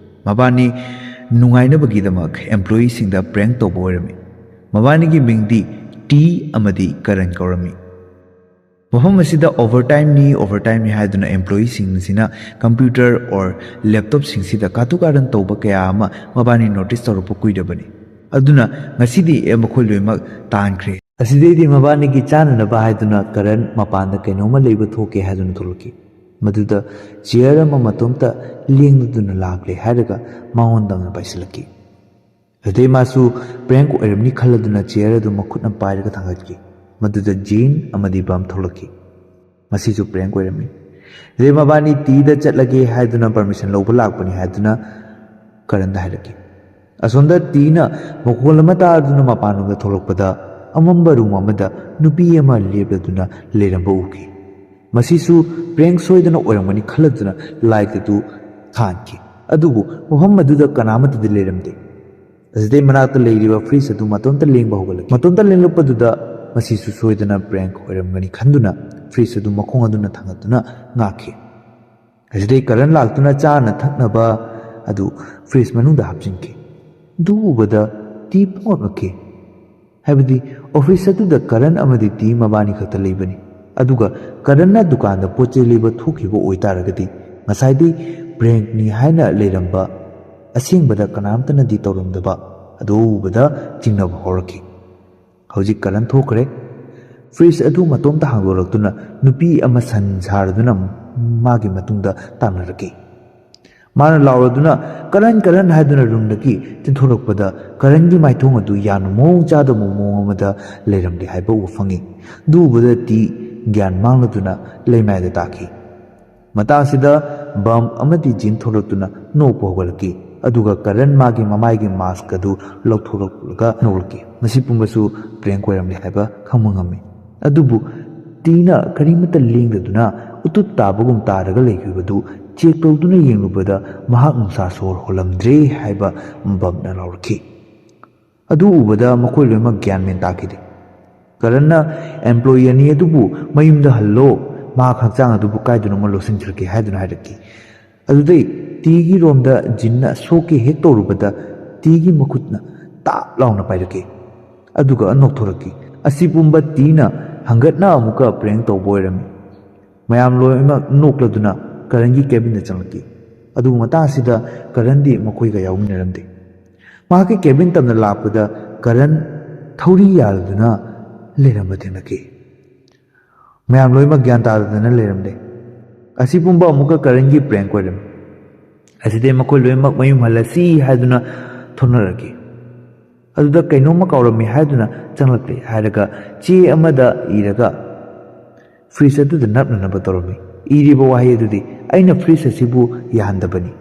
ꯃꯕꯥꯅꯤ ꯅꯨꯡꯉꯥꯏꯅꯕꯒꯤꯗꯃꯛ ꯑꯦꯝꯄ꯭ꯂꯣꯌꯤꯁꯤꯡꯗ ꯄ꯭ꯔꯦꯡ ꯇꯧꯕ ꯑꯣꯏꯔꯝꯃꯤ꯫ ꯃꯕꯥꯅꯤꯒꯤ ꯃꯤꯡꯗꯤ ꯇꯤ ꯑꯃꯗꯤ ꯀꯔꯟ ꯀꯧꯔꯝꯃꯤ꯫ ꯃꯐꯝ ꯑꯁꯤꯗ ꯑꯣꯚꯔꯇꯥꯏꯝꯅꯤ, ꯑꯣꯚꯔꯇꯥꯏꯝꯅꯤ ꯍꯥꯏꯗꯨꯅ ꯑꯦꯝꯄ꯭ꯂꯣꯌꯤꯁꯤꯡꯁꯤꯅ ꯀꯝꯄ꯭ꯌꯨꯇꯔ ꯑꯣꯔ ꯂꯦꯞꯇꯣꯞꯁꯤꯡꯁꯤꯗ ꯀꯥꯇꯨ ꯀꯥꯔꯟ ꯇꯧꯕ ꯀꯌꯥ ꯑꯃ ꯃꯕꯥꯅꯤ ꯅꯣꯇꯤꯁ ꯇꯧꯔꯛꯄ ꯀꯨꯏꯔꯕꯅꯤ꯫ ꯑꯗꯨꯅ ꯉꯁꯤꯗꯤ ꯑꯦ ꯃꯈꯣꯏ ꯂꯣꯏꯅꯃꯛ ꯇꯥꯟꯈ꯭ꯔꯦ꯫ ꯑꯁꯤꯗꯩꯗꯤ ꯃꯕꯥꯅꯤꯒꯤ ꯆꯥꯅꯅꯕ ꯍꯥꯏꯗꯨꯅ ꯀꯔꯟ ꯃꯄꯥꯟꯗ ꯀꯩꯅꯣꯝꯃ ꯂꯩꯕ ꯊꯣꯛꯀꯦ ꯍꯥꯏꯗꯨꯅ ꯊꯣꯛꯂꯛꯈꯤ꯫ ꯃꯗꯨꯗ ꯆꯤꯌꯔ ꯑꯃ ꯃꯇꯣꯝꯇ ꯂꯦꯡꯗꯨꯅ ꯂꯥꯛꯂꯦ ꯍꯥꯏꯔꯒ ꯃꯉꯣꯟꯗ ꯑꯃꯨꯛ ꯄꯥꯏꯁꯤꯜꯂꯛꯈꯤ꯫ ꯑꯗꯩ ꯃꯥꯁꯨ ꯄ꯭ꯔꯦꯡꯛ ꯑꯣꯏꯔꯝꯅꯤ ꯈꯜꯂꯗꯨꯅ ꯆꯤꯌꯔ ꯑꯗꯨ ꯃꯈꯨꯠꯅ ꯄꯥꯏꯔꯒ ꯊꯥꯡꯒꯠꯈꯤ꯫ ꯃꯗꯨꯗ ꯖꯤꯟ ꯑꯃꯗꯤ ꯕꯝ ꯊꯣꯛꯂꯛꯈꯤ꯫ ꯃꯁꯤꯁꯨ ꯄ꯭ꯔꯦꯡꯛ ꯑꯣꯏꯔꯝꯃꯤ꯫ ꯑꯗꯩ ꯃꯕꯥꯅꯤ ꯇꯤꯗ ꯆꯠꯂꯒꯦ ꯍꯥꯏꯗꯨꯅ ꯄꯔꯃꯤꯁꯟ ꯂꯧꯕ ꯂꯥꯛꯄꯅꯤ ꯍꯥꯏꯗꯨꯅ ꯀꯔꯟꯗ ꯍꯥꯏꯔꯛꯈꯤ꯫ ꯑꯁꯣꯝꯗ ꯇꯤꯅ ꯃꯈꯣꯜ ꯑꯃ ꯇꯥꯗꯨꯅ ꯃꯄꯥꯟꯂꯣꯝꯗ ꯊꯣꯛꯂꯛꯄꯗ ꯑꯃꯝꯕ ꯔꯨꯝ ꯑꯃꯗ ꯅꯨꯄꯤ ꯑꯃ ꯂꯦꯞꯂꯗꯨꯅ ꯂꯩꯔꯝꯕ ꯎꯈꯤ꯫ ꯃꯁꯤꯁꯨ ꯄ꯭ꯔꯦꯡꯛ ꯁꯣꯏꯗꯅ ꯑꯣꯏꯔꯝꯒꯅꯤ ꯈꯜꯂꯗꯨꯅ ꯂꯥꯏꯠ ꯑꯗꯨ ꯊꯥꯟꯈꯤ꯫ ꯑꯗꯨꯕꯨ ꯃꯐꯝ ꯑꯗꯨꯗ ꯀꯅꯥꯃꯠꯇꯗꯤ ꯂꯩꯔꯝꯗꯦ꯫ ꯑꯁꯤꯗꯩ ꯃꯅꯥꯛꯇ ꯂꯩꯔꯤꯕ ꯐ꯭ꯔꯤꯖ ꯑꯗꯨ ꯃꯇꯣꯝꯇ ꯂꯦꯡꯕ ꯍꯧꯒꯠꯂꯛꯈꯤ꯫ ꯃꯇꯣꯝꯇ ꯂꯦꯡꯂꯛꯄꯗꯨꯗ ꯃꯁꯤꯁꯨ ꯁꯣꯏꯗꯅ ꯄ꯭ꯔꯦꯡꯛ ꯑꯣꯏꯔꯝꯒꯅꯤ ꯈꯟꯗꯨꯅ ꯐ꯭ꯔꯤꯖ ꯑꯗꯨ ꯃꯈꯣꯡ ꯑꯗꯨꯅ ꯊꯥꯡꯒꯠꯇꯨꯅ ꯉꯥꯛꯈꯤ꯫ ꯑꯁꯤꯗꯩ ꯀꯔꯟ ꯂꯥꯛꯇꯨꯅ ꯆꯥꯅ ꯊꯛꯅꯕ ꯑꯗꯨ ꯐ꯭ꯔꯤꯖ ꯃꯅꯨꯡꯗ ꯍꯥꯞꯆꯤꯟꯈꯤ꯫ ꯑꯗꯨ ꯎꯕꯗ ꯇꯤ ꯄꯨꯡꯉꯛ ꯉꯛꯈꯤ꯫ ꯍꯥꯏꯕꯗꯤ ꯑꯣꯐꯤꯁ ꯑꯗꯨꯗ ꯀꯔꯟ ꯑꯃꯗꯤ ꯇꯤ ꯃꯕꯥꯅꯤ ꯈꯛꯇ ꯂꯩꯕꯅꯤ꯫ ꯑꯗꯨꯒ ꯀꯔꯟꯅ ꯗꯨꯀꯥꯟꯗ ꯄꯣꯠ ꯆꯩ ꯂꯩꯕ ꯊꯣꯛꯈꯤꯕ ꯑꯣꯏꯇꯥꯔꯒꯗꯤ ꯉꯁꯥꯏꯗꯤ ꯄ꯭ꯔꯦꯡꯛꯅꯤ ꯍꯥꯏꯅ ꯂꯩꯔꯝꯕ ꯑꯁꯦꯡꯕꯗ ꯀꯅꯥꯝꯇꯅꯗꯤ ꯇꯧꯔꯝꯗꯕ ꯑꯗꯨ ꯎꯕꯗ ꯆꯤꯡꯅꯕ ꯍꯧꯔꯛꯈꯤ꯫ ꯍꯧꯖꯤꯛ ꯀꯔꯟ ꯊꯣꯛꯈ꯭ꯔꯦ꯫ ꯐ꯭ꯔꯤꯖ ꯑꯗꯨ ꯃꯇꯣꯝꯇ ꯍꯥꯡꯗꯣꯔꯛꯇꯨꯅ ꯅꯨꯄꯤ ꯑꯃ ꯁꯟ ꯁꯥꯔꯗꯨꯅ ꯃꯥꯒꯤ ꯃꯇꯨꯡꯗ ꯇꯥꯟꯅꯔꯛꯈꯤ꯫ ꯃꯥꯅ ꯂꯥꯎꯔꯗꯨꯅ "ꯀꯔꯟ, ꯀꯔꯟ" ꯍꯥꯏꯗꯨꯅ ꯔꯨꯝꯗꯒꯤ ꯆꯦꯟꯊꯣꯔꯛꯄꯗ ꯀꯔꯟꯒꯤ ꯃꯥꯏꯊꯣꯡ ꯑꯗꯨ ꯌꯥꯝꯅ ꯃꯑꯣꯡ ꯆꯥꯗꯕ ꯃꯑꯣꯡ ꯑꯃꯗ ꯂꯩꯔꯝꯂꯦ ꯍꯥꯏꯕ ꯎꯕ ꯐꯪꯉꯤ꯫ ꯑꯗꯨ ꯎꯕꯗ ꯇꯤ ꯒ꯭ꯌꯥꯟ ꯃꯥꯡꯂꯗꯨꯅ ꯂꯩꯃꯥꯏꯗ ꯇꯥꯈꯤ꯫ ꯃꯇꯥꯡꯁꯤꯗ ꯕꯝ ꯑꯃꯗꯤ ꯖꯤꯟ ꯊꯣꯛꯂꯛꯇꯨꯅ ꯅꯣꯛꯄ ꯍꯧꯒꯠꯂꯛꯈꯤ꯫ ꯑꯗꯨꯒ ꯀꯔꯟ ꯃꯥꯒꯤ ꯃꯃꯥꯏꯒꯤ ꯃꯥꯁꯛ ꯑꯗꯨ ꯂꯧꯊꯣꯔꯛꯂꯒ ꯅꯣꯛꯂꯛꯈꯤ꯫ ꯃꯁꯤ ꯄꯨꯝꯕꯁꯨ ꯄ꯭ꯔꯦꯡ ꯑꯣꯏꯔꯝꯂꯦ ꯍꯥꯏꯕ ꯈꯪꯕ ꯉꯝꯃꯤ꯫ ꯑꯗꯨꯕꯨ ꯇꯤꯅ ꯀꯔꯤꯃꯠꯇ ꯂꯦꯡꯗꯗꯨꯅ ꯎꯇꯨꯞ ꯇꯥꯕꯒꯨꯝ ꯇꯥꯔꯒ ꯂꯩꯈꯤꯕꯗꯨ ꯆꯦꯛ ꯇꯧꯗꯨꯅ ꯌꯦꯡꯂꯨꯕꯗ ꯃꯍꯥꯛ ꯅꯨꯡꯁꯥ ꯁꯣꯔ ꯍꯣꯜꯂꯝꯗ꯭ꯔꯦ ꯍꯥꯏꯕ ꯕꯝꯅ ꯂꯥꯎꯔꯛꯈꯤ꯫ ꯑꯗꯨ ꯎꯕꯗ ꯃꯈꯣꯏ ꯂꯣꯏꯅꯃꯛ ꯒ꯭ꯌꯥꯟ ꯃꯦꯟ ꯇꯥꯈꯤꯗꯦ꯫ ꯀꯔꯟꯅ ꯑꯦꯝꯄ꯭ꯂꯣꯌꯤ ꯑꯅꯤ ꯑꯗꯨꯕꯨ ꯃꯌꯨꯝꯗ ꯍꯜꯂꯣ, ꯃꯍꯥꯛ ꯍꯛꯆꯥꯡ ꯑꯗꯨꯕꯨ ꯀꯥꯏꯗꯅꯣ ꯑꯃ ꯂꯧꯁꯤꯟꯈ꯭ꯔꯒꯦ ꯍꯥꯏꯗꯨꯅ ꯍꯥꯏꯔꯛꯈꯤ꯫ ꯑꯗꯨꯗꯩ ꯇꯤꯒꯤ ꯔꯣꯝꯗ ꯖꯤꯟꯅ ꯁꯣꯛꯀꯦ ꯍꯦꯛ ꯇꯧꯔꯨꯕꯗ ꯇꯤꯒꯤ ꯃꯈꯨꯠꯅ ꯇꯥꯞ ꯂꯥꯎꯅ ꯄꯥꯏꯔꯛꯈꯤ꯫ ꯑꯗꯨꯒ ꯅꯣꯛꯊꯣꯔꯛꯈꯤ꯫ ꯑꯁꯤ ꯄꯨꯝꯕ ꯇꯤꯅ ꯍꯪꯒꯠꯅ ꯑꯃꯨꯛꯀ ꯄ꯭ꯔꯦꯡ ꯇꯧꯕ ꯑꯣꯏꯔꯝꯃꯤ꯫ ꯃꯌꯥꯝ ꯂꯣꯏꯅꯃꯛ ꯅꯣꯛꯂꯗꯨꯅ ꯀꯔꯟꯒꯤ ꯀꯦꯕꯤꯟꯗ ꯆꯪꯂꯛꯈꯤ꯫ ꯑꯗꯨꯕꯨ ꯃꯇꯥꯡ ꯑꯁꯤꯗ ꯀꯔꯟꯗꯤ ꯃꯈꯣꯏꯒ ꯌꯥꯎꯃꯤꯟꯅꯔꯝꯗꯦ꯫ ꯃꯍꯥꯛꯀꯤ ꯀꯦꯕꯤꯟ ꯇꯝꯅ ꯂꯥꯛꯄꯗ ꯀꯔꯟ ꯊꯧꯔꯤ ꯌꯥꯜꯗꯨꯅ ꯂꯩꯔꯝꯕ ꯊꯦꯡꯅꯈꯤ꯫ ꯃꯌꯥꯝ ꯂꯣꯏꯅꯃꯛ ꯒ꯭ꯌꯥꯟ ꯇꯥꯗꯗꯅ ꯂꯩꯔꯝꯂꯦ꯫ ꯑꯁꯤ ꯄꯨꯝꯕ ꯑꯃꯨꯛꯀ ꯀꯔꯟꯒꯤ ꯄ꯭ꯔꯦꯡ ꯑꯣꯏꯔꯝꯃꯤ꯫ ꯑꯁꯤꯗꯩ ꯃꯈꯣꯏ ꯂꯣꯏꯅꯃꯛ ꯃꯌꯨꯝ ꯍꯜꯂꯁꯤ ꯍꯥꯏꯗꯨꯅ ꯊꯣꯛꯅꯔꯛꯈꯤ꯫ ꯑꯗꯨꯗ ꯀꯩꯅꯣꯝꯃ ꯀꯥꯎꯔꯝꯃꯤ ꯍꯥꯏꯗꯨꯅ ꯆꯪꯂꯛꯂꯦ ꯍꯥꯏꯔꯒ ꯆꯦ ꯑꯃꯗ ꯏꯔꯒ ꯐ꯭ꯔꯤꯖ ꯑꯗꯨꯗ ꯅꯞꯅꯅꯕ ꯇꯧꯔꯝꯃꯤ꯫ ꯏꯔꯤꯕ ꯋꯥꯍꯩ ꯑꯗꯨꯗꯤ, "ꯑꯩꯅ ꯐ꯭ꯔꯤꯖ ꯑꯁꯤꯕꯨ ꯌꯥꯍꯟꯗꯕꯅꯤ"꯫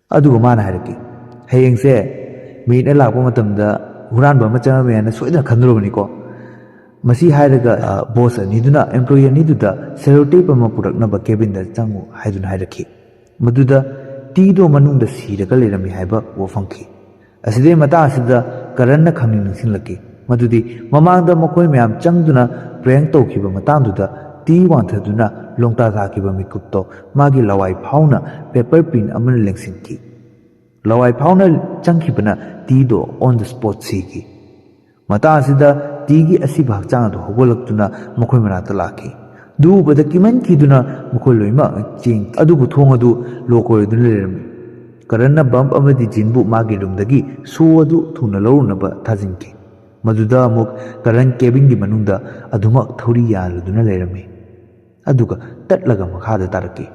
ꯑꯗꯨꯒ ꯃꯥꯅ ꯍꯥꯏꯔꯛꯈꯤ, "ꯍꯌꯦꯡꯁꯦ ꯃꯦꯠꯅ ꯂꯥꯛꯄ ꯃꯇꯝꯗ ꯍꯨꯔꯥꯟꯕ ꯑꯃ ꯆꯪꯉꯝꯃꯦ ꯍꯥꯏꯅ ꯁꯣꯏꯗꯅ ꯈꯟꯗ꯭ꯔꯕꯅꯤꯀꯣ"꯫ ꯃꯁꯤ ꯍꯥꯏꯔꯒ, ꯑ, ꯕꯣꯁ ꯑꯅꯤꯗꯨꯅ ꯑꯦꯝꯄ꯭ꯂꯣꯌꯤ ꯑꯅꯤꯗꯨꯗ ꯁꯦꯂꯣ ꯇꯦꯞ ꯑꯃ ꯄꯨꯔꯛꯅꯕ ꯀꯦꯕꯤꯟꯗ ꯆꯪꯉꯨ ꯍꯥꯏꯗꯨꯅ ꯍꯥꯏꯔꯛꯈꯤ꯫ ꯃꯗꯨꯗ ꯇꯤꯗꯣ ꯃꯅꯨꯡꯗ ꯁꯤꯔꯒ ꯂꯩꯔꯝꯃꯤ ꯍꯥꯏꯕ ꯎꯕ ꯐꯪꯈꯤ꯫ ꯑꯁꯤꯗꯩ ꯃꯇꯥꯡ ꯑꯁꯤꯗ ꯀꯔꯟꯅ ꯈꯪꯅꯤꯡ ꯅꯤꯡꯁꯤꯡꯂꯛꯈꯤ꯫ ꯃꯗꯨꯗꯤ ꯃꯃꯥꯡꯗ ꯃꯈꯣꯏ ꯃꯌꯥꯝ ꯆꯪꯗꯨꯅ ꯄ꯭ꯔꯦꯡ ꯇꯧꯈꯤꯕ ꯃꯇꯥꯡꯗꯨꯗ ꯇꯤ ꯋꯥꯡꯊꯗꯨꯅ ꯂꯣꯡꯇꯥ ꯇꯥꯈꯤꯕ ꯃꯤꯀꯨꯞꯇꯣ ꯃꯥꯒꯤ ꯂꯋꯥꯏ ꯐꯥꯎꯅ ꯄꯦꯄꯔ ꯄꯤꯟ ꯑꯃꯅ ꯂꯦꯡꯁꯤꯟꯈꯤ꯫ ꯂꯋꯥꯏ ꯐꯥꯎꯅ ꯆꯪꯈꯤꯕꯅ ꯇꯤꯗꯣ on the spot ꯁꯤꯈꯤ꯫ ꯃꯇꯥꯡ ꯑꯁꯤꯗ ꯇꯤꯒꯤ ꯑꯁꯤꯕ ꯍꯛꯆꯥꯡ ꯑꯗꯨ ꯍꯧꯒꯠꯂꯛꯇꯨꯅ ꯃꯈꯣꯏ ꯃꯅꯥꯛꯇ ꯂꯥꯛꯈꯤ꯫ ꯑꯗꯨ ꯎꯕꯗ ꯀꯤꯃꯟꯈꯤꯗꯨꯅ ꯃꯈꯣꯏ ꯂꯣꯏꯅꯃꯛ ꯆꯦꯟꯈꯤ꯫ ꯑꯗꯨꯕꯨ ꯊꯣꯡ ꯑꯗꯨ ꯂꯣꯛ ꯑꯣꯏꯗꯨꯅ ꯂꯩꯔꯝꯃꯤ꯫ ꯀꯔꯟꯅ ꯕꯝ ꯑꯃꯗꯤ ꯖꯤꯟꯕꯨ ꯃꯥꯒꯤ ꯔꯨꯝꯗꯒꯤ ꯁꯣ ꯑꯗꯨ ꯊꯨꯅ ꯂꯧꯔꯨꯅꯕ ꯊꯥꯖꯤꯟꯈꯤ꯫ ꯃꯗꯨꯗ ꯑꯃꯨꯛ ꯀꯔꯟ ꯀꯦꯕꯤꯟꯒꯤ ꯃꯅꯨꯡꯗ ꯑꯗꯨꯃꯛ ꯊꯧꯔꯤ ꯌꯥꯜꯂꯗꯨꯅ ꯂꯩꯔꯝꯃꯤ꯫ ꯑꯗꯨꯒ ꯇꯠꯂꯒ ꯃꯈꯥꯗ ꯇꯥꯔꯛꯈꯤ꯫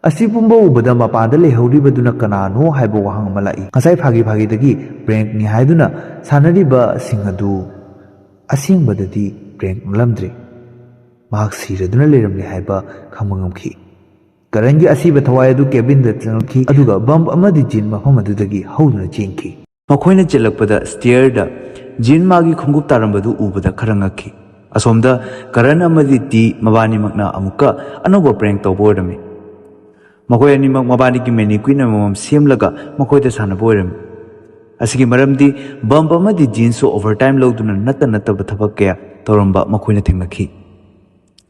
ꯑꯁꯤ ꯄꯨꯝꯕ ꯎꯕꯗ ꯃꯄꯥꯟꯗ ꯂꯩꯍꯧꯔꯤꯕꯗꯨꯅ ꯀꯅꯥꯅꯣ ꯍꯥꯏꯕ ꯋꯥꯍꯪ ꯑꯃ ꯂꯥꯛꯏ꯫ ꯉꯁꯥꯏ ꯐꯥꯒꯤ ꯐꯥꯒꯤꯗꯒꯤ ꯄ꯭ꯔꯦꯡꯛꯅꯤ ꯍꯥꯏꯗꯨꯅ ꯁꯥꯟꯅꯔꯤꯕꯁꯤꯡ ꯑꯗꯨ ꯑꯁꯦꯡꯕꯗꯗꯤ ꯄ꯭ꯔꯦꯡꯛ ꯅꯠꯂꯝꯗ꯭ꯔꯦ꯫ ꯃꯍꯥꯛ ꯁꯤꯔꯗꯨꯅ ꯂꯩꯔꯝꯂꯦ ꯍꯥꯏꯕ ꯈꯪꯕ ꯉꯝꯈꯤ꯫ ꯀꯔꯟꯒꯤ ꯑꯁꯤꯕ ꯊꯋꯥꯏ ꯑꯗꯨ ꯀꯦꯕꯤꯟꯗ ꯆꯪꯂꯛꯈꯤ, ꯑꯗꯨꯒ ꯕꯝꯞ ꯑꯃꯗꯤ ꯖꯤꯟ ꯃꯐꯝ ꯑꯗꯨꯗꯒꯤ ꯍꯧꯗꯨꯅ ꯆꯦꯟꯈꯤ꯫ ꯃꯈꯣꯏꯅ ꯆꯦꯜꯂꯛꯄꯗ ꯁ꯭ꯇꯤꯌꯔꯗ ꯖꯤꯟ ꯃꯥꯒꯤ ꯈꯣꯡꯎꯞ ꯇꯥꯔꯝꯕꯗꯨ ꯎꯕꯗ ꯈꯔ ꯉꯛꯈꯤ꯫ ꯑꯁꯣꯝꯗ ꯀꯔꯟ ꯑꯃꯗꯤ ꯇꯤ ꯃꯕꯥꯅꯤꯃꯛꯅ ꯑꯃꯨꯛꯀ ꯑꯅꯧꯕ ꯄ꯭ꯔꯦꯡ ꯇꯧꯕ ꯑꯣꯏꯔꯝꯃꯤ꯫ ꯃꯈꯣꯏ ꯑꯅꯤꯃꯛ ꯃꯕꯥꯅꯤꯒꯤ ꯃꯦꯅꯤꯀ꯭ꯋꯤꯟ ꯑꯃꯃꯝ ꯁꯦꯝꯂꯒ ꯃꯈꯣꯏꯗ ꯁꯥꯟꯅꯕ ꯑꯣꯏꯔꯝꯃꯤ꯫ ꯑꯁꯤꯒꯤ ꯃꯔꯝꯗꯤ ꯕꯝꯞ ꯑꯃꯗꯤ ꯖꯤꯟꯁꯨ ꯑꯣꯚꯔꯇꯥꯏꯝ ꯂꯧꯗꯨꯅ ꯅꯠꯇ ꯅꯠꯇꯕ ꯊꯕꯛ ꯀꯌꯥ ꯇꯧꯔꯝꯕ ꯃꯈꯣꯏꯅ ꯊꯦꯡꯅꯈꯤ꯫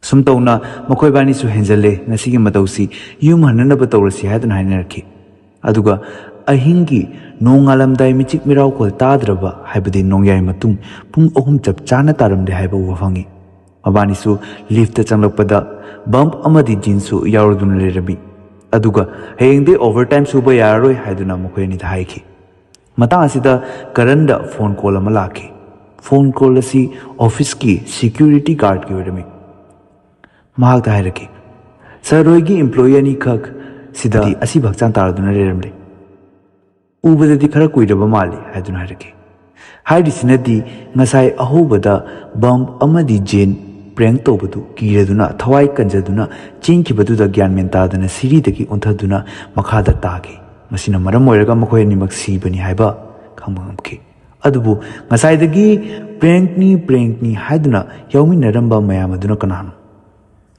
ꯁꯨꯝ ꯇꯧꯅ ꯃꯈꯣꯏꯕꯥꯅꯤꯁꯨ ꯍꯦꯟꯖꯜꯂꯦ, ꯉꯁꯤꯒꯤ ꯃꯇꯧꯁꯤ ꯌꯨꯝ ꯍꯟꯅꯅꯕ ꯇꯧꯔꯁꯤ ꯍꯥꯏꯗꯨꯅ ꯍꯥꯏꯅꯔꯛꯈꯤ꯫ ꯑꯗꯨꯒ ꯑꯍꯤꯡꯒꯤ ꯅꯣꯡꯉꯥꯜꯂꯝꯗꯥꯏ ꯃꯤꯆꯤꯛ ꯃꯤꯔꯥꯎꯈꯣꯜ ꯇꯥꯗ꯭ꯔꯕ, ꯍꯥꯏꯕꯗꯤ ꯅꯣꯡꯌꯥꯏ ꯃꯇꯨꯡ ꯄꯨꯡ ꯑꯍꯨꯝ ꯆꯞ ꯆꯥꯅ ꯇꯥꯔꯝꯂꯦ ꯍꯥꯏꯕ ꯎꯕ ꯐꯪꯉꯤ꯫ ꯃꯕꯥꯅꯤꯁꯨ ꯂꯤꯐꯇ ꯆꯪꯂꯛꯄꯗ ꯕꯝꯞ ꯑꯃꯗꯤ ꯖꯤꯟꯁꯨ ꯌꯥꯎꯔꯗꯨꯅ ꯂꯩꯔꯝꯃꯤ꯫ ꯑꯗꯨꯒ ꯍꯌꯦꯡꯗꯤ ꯑꯣꯚꯔꯇꯥꯏꯝ ꯁꯨꯕ ꯌꯥꯔꯔꯣꯏ ꯍꯥꯏꯗꯨꯅ ꯃꯈꯣꯏ ꯑꯅꯤꯗ ꯍꯥꯏꯈꯤ꯫ ꯃꯇꯥꯡ ꯑꯁꯤꯗ ꯀꯔꯟꯗ ꯐꯣꯟ ꯀꯣꯜ ꯑꯃ ꯂꯥꯛꯈꯤ꯫ ꯐꯣꯟ ꯀꯣꯜ ꯑꯁꯤ ꯑꯣꯐꯤꯁꯀꯤ ꯁꯦꯀ꯭ꯌꯨꯔꯤꯇꯤ ꯒꯥꯔꯗꯀꯤ ꯑꯣꯏꯔꯝꯃꯤ꯫ ꯃꯍꯥꯛꯇ ꯍꯥꯏꯔꯛꯈꯤ, "ꯁꯍꯔ ꯍꯣꯏꯒꯤ ꯏꯝꯄ꯭ꯂꯣꯌꯤ ꯑꯅꯤꯈꯛ ꯁꯤꯗ ꯑꯁꯤꯕ ꯍꯛꯆꯥꯡ ꯇꯥꯔꯗꯨꯅ ꯂꯩꯔꯝꯂꯦ꯫ ꯎꯕꯗꯗꯤ ꯈꯔ ꯀꯨꯏꯔꯕ ꯃꯥꯜꯂꯤ" ꯍꯥꯏꯗꯨꯅ ꯍꯥꯏꯔꯛꯈꯤ꯫ ꯍꯥꯏꯔꯤꯁꯤꯅꯗꯤ ꯉꯁꯥꯏ ꯑꯍꯧꯕꯗ ꯕꯝꯞ ꯑꯃꯗꯤ ꯖꯤꯟ ꯄ꯭ꯔꯦꯡ ꯇꯧꯕꯗꯨ ꯀꯤꯔꯗꯨꯅ ꯊꯋꯥꯏ ꯀꯟꯖꯗꯨꯅ ꯆꯦꯟꯈꯤꯕꯗꯨꯗ ꯒ꯭ꯌꯥꯟ ꯃꯦꯟ ꯇꯥꯗꯅ ꯁꯤꯔꯤꯗꯒꯤ ꯑꯣꯟꯊꯗꯨꯅ ꯃꯈꯥꯗ ꯇꯥꯈꯤ꯫ ꯃꯁꯤꯅ ꯃꯔꯝ ꯑꯣꯏꯔꯒ ꯃꯈꯣꯏ ꯑꯅꯤꯃꯛ ꯁꯤꯕꯅꯤ ꯍꯥꯏꯕ ꯈꯪꯕ ꯉꯝꯈꯤ꯫ ꯑꯗꯨꯕꯨ ꯉꯁꯥꯏꯗꯒꯤ ꯄ꯭ꯔꯦꯡꯅꯤ, ꯄ꯭ꯔꯦꯡꯅꯤ ꯍꯥꯏꯗꯨꯅ ꯌꯥꯎꯃꯤꯟꯅꯔꯝꯕ ꯃꯌꯥꯝ ꯑꯗꯨꯅ ꯀꯅꯥꯅꯣ?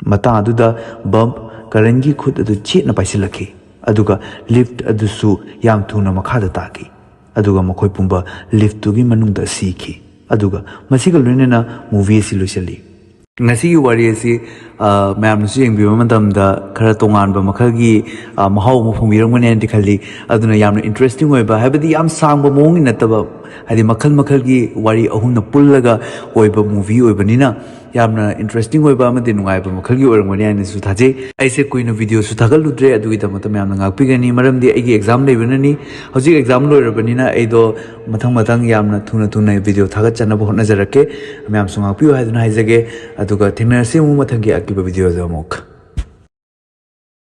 ꯃꯇꯥꯡ ꯑꯗꯨꯗ ꯕꯝꯞ ꯀꯔꯟꯒꯤ ꯈꯨꯠ ꯑꯗꯨ ꯆꯦꯠꯅ ꯄꯥꯏꯁꯤꯜꯂꯛꯈꯤ, ꯑꯗꯨꯒ ꯂꯤꯐꯠ ꯑꯗꯨꯁꯨ ꯌꯥꯝ ꯊꯨꯅ ꯃꯈꯥꯗ ꯇꯥꯈꯤ, ꯑꯗꯨꯒ ꯃꯈꯣꯏ ꯄꯨꯝꯕ ꯂꯤꯐꯠꯇꯨꯒꯤ ꯃꯅꯨꯡꯗ ꯁꯤꯈꯤ꯫ ꯑꯗꯨꯒ ꯃꯁꯤꯒ ꯂꯣꯏꯅꯅ ꯃꯨꯚꯤ ꯑꯁꯤ ꯂꯣꯏꯁꯤꯜꯂꯤ꯫ ꯉꯁꯤꯒꯤ ꯋꯥꯔꯤ ꯑꯁꯤ, ꯑ, ꯃꯌꯥꯝꯅꯁꯨ ꯌꯦꯡꯕꯤꯕ ꯃꯇꯝꯗ ꯈꯔ ꯇꯣꯉꯥꯟꯕ ꯃꯈꯜꯒꯤ, ꯑ, ꯃꯍꯥꯎ ꯑꯃ ꯐꯪꯕꯤꯔꯝꯒꯅꯤ ꯍꯥꯏꯅꯗꯤ ꯈꯜꯂꯤ꯫ ꯑꯗꯨꯅ ꯌꯥꯝꯅ ꯏꯟꯇꯔꯦꯁꯇꯤꯡ ꯑꯣꯏꯕ, ꯍꯥꯏꯕꯗꯤ ꯌꯥꯝ ꯁꯥꯡꯕ ꯃꯑꯣꯡꯒꯤ ꯅꯠꯇꯕ, ꯍꯥꯏꯗꯤ ꯃꯈꯜ ꯃꯈꯜꯒꯤ ꯋꯥꯔꯤ ꯑꯍꯨꯝꯅ ꯄꯨꯜꯂꯒ ꯑꯣꯏꯕ ꯃꯨꯚꯤ ꯑꯣꯏꯕꯅꯤꯅ ꯌꯥꯝꯅ ꯏꯟꯇꯔꯦꯁꯇꯤꯡ ꯑꯣꯏꯕ ꯑꯃꯗꯤ ꯅꯨꯡꯉꯥꯏꯕ ꯃꯈꯜꯒꯤ ꯑꯣꯏꯔꯝꯒꯅꯤ ꯍꯥꯏꯅꯁꯨ ꯊꯥꯖꯩ꯫ ꯑꯩꯁꯦ ꯀꯨꯏꯅ ꯚꯤꯗꯤꯑꯣꯁꯨ ꯊꯥꯒꯠꯂꯨꯗ꯭ꯔꯦ, ꯑꯗꯨꯒꯤꯗꯃꯛꯇ ꯃꯌꯥꯝꯅ ꯉꯥꯛꯄꯤꯒꯅꯤ, ꯃꯔꯝꯗꯤ ꯑꯩꯒꯤ ꯑꯦꯛꯖꯥꯝ ꯂꯩꯕꯅꯅꯤ꯫ ꯍꯧꯖꯤꯛ ꯑꯦꯛꯖꯥꯝ ꯂꯣꯏꯔꯕꯅꯤꯅ ꯑꯩꯗꯣ ꯃꯊꯪ ꯃꯊꯪ ꯌꯥꯝꯅ ꯊꯨꯅ ꯊꯨꯅ ꯚꯤꯗꯤꯑꯣ ꯊꯥꯒꯠꯆꯅꯕ ꯍꯣꯠꯅꯖꯔꯛꯀꯦ꯫ ꯃꯌꯥꯝꯁꯨ ꯉꯥꯛꯄꯤꯌꯨ ꯍꯥꯏꯗꯨꯅ ꯍꯥꯏꯖꯒꯦ꯫ ꯑꯗꯨꯒ ꯊꯦꯡꯅꯔꯁꯤ ꯑꯃꯨꯛ ꯃꯊꯪꯒꯤ ꯑꯀꯤꯕ ꯚꯤꯗꯤꯑꯣꯗ ꯑꯃꯨꯛ꯫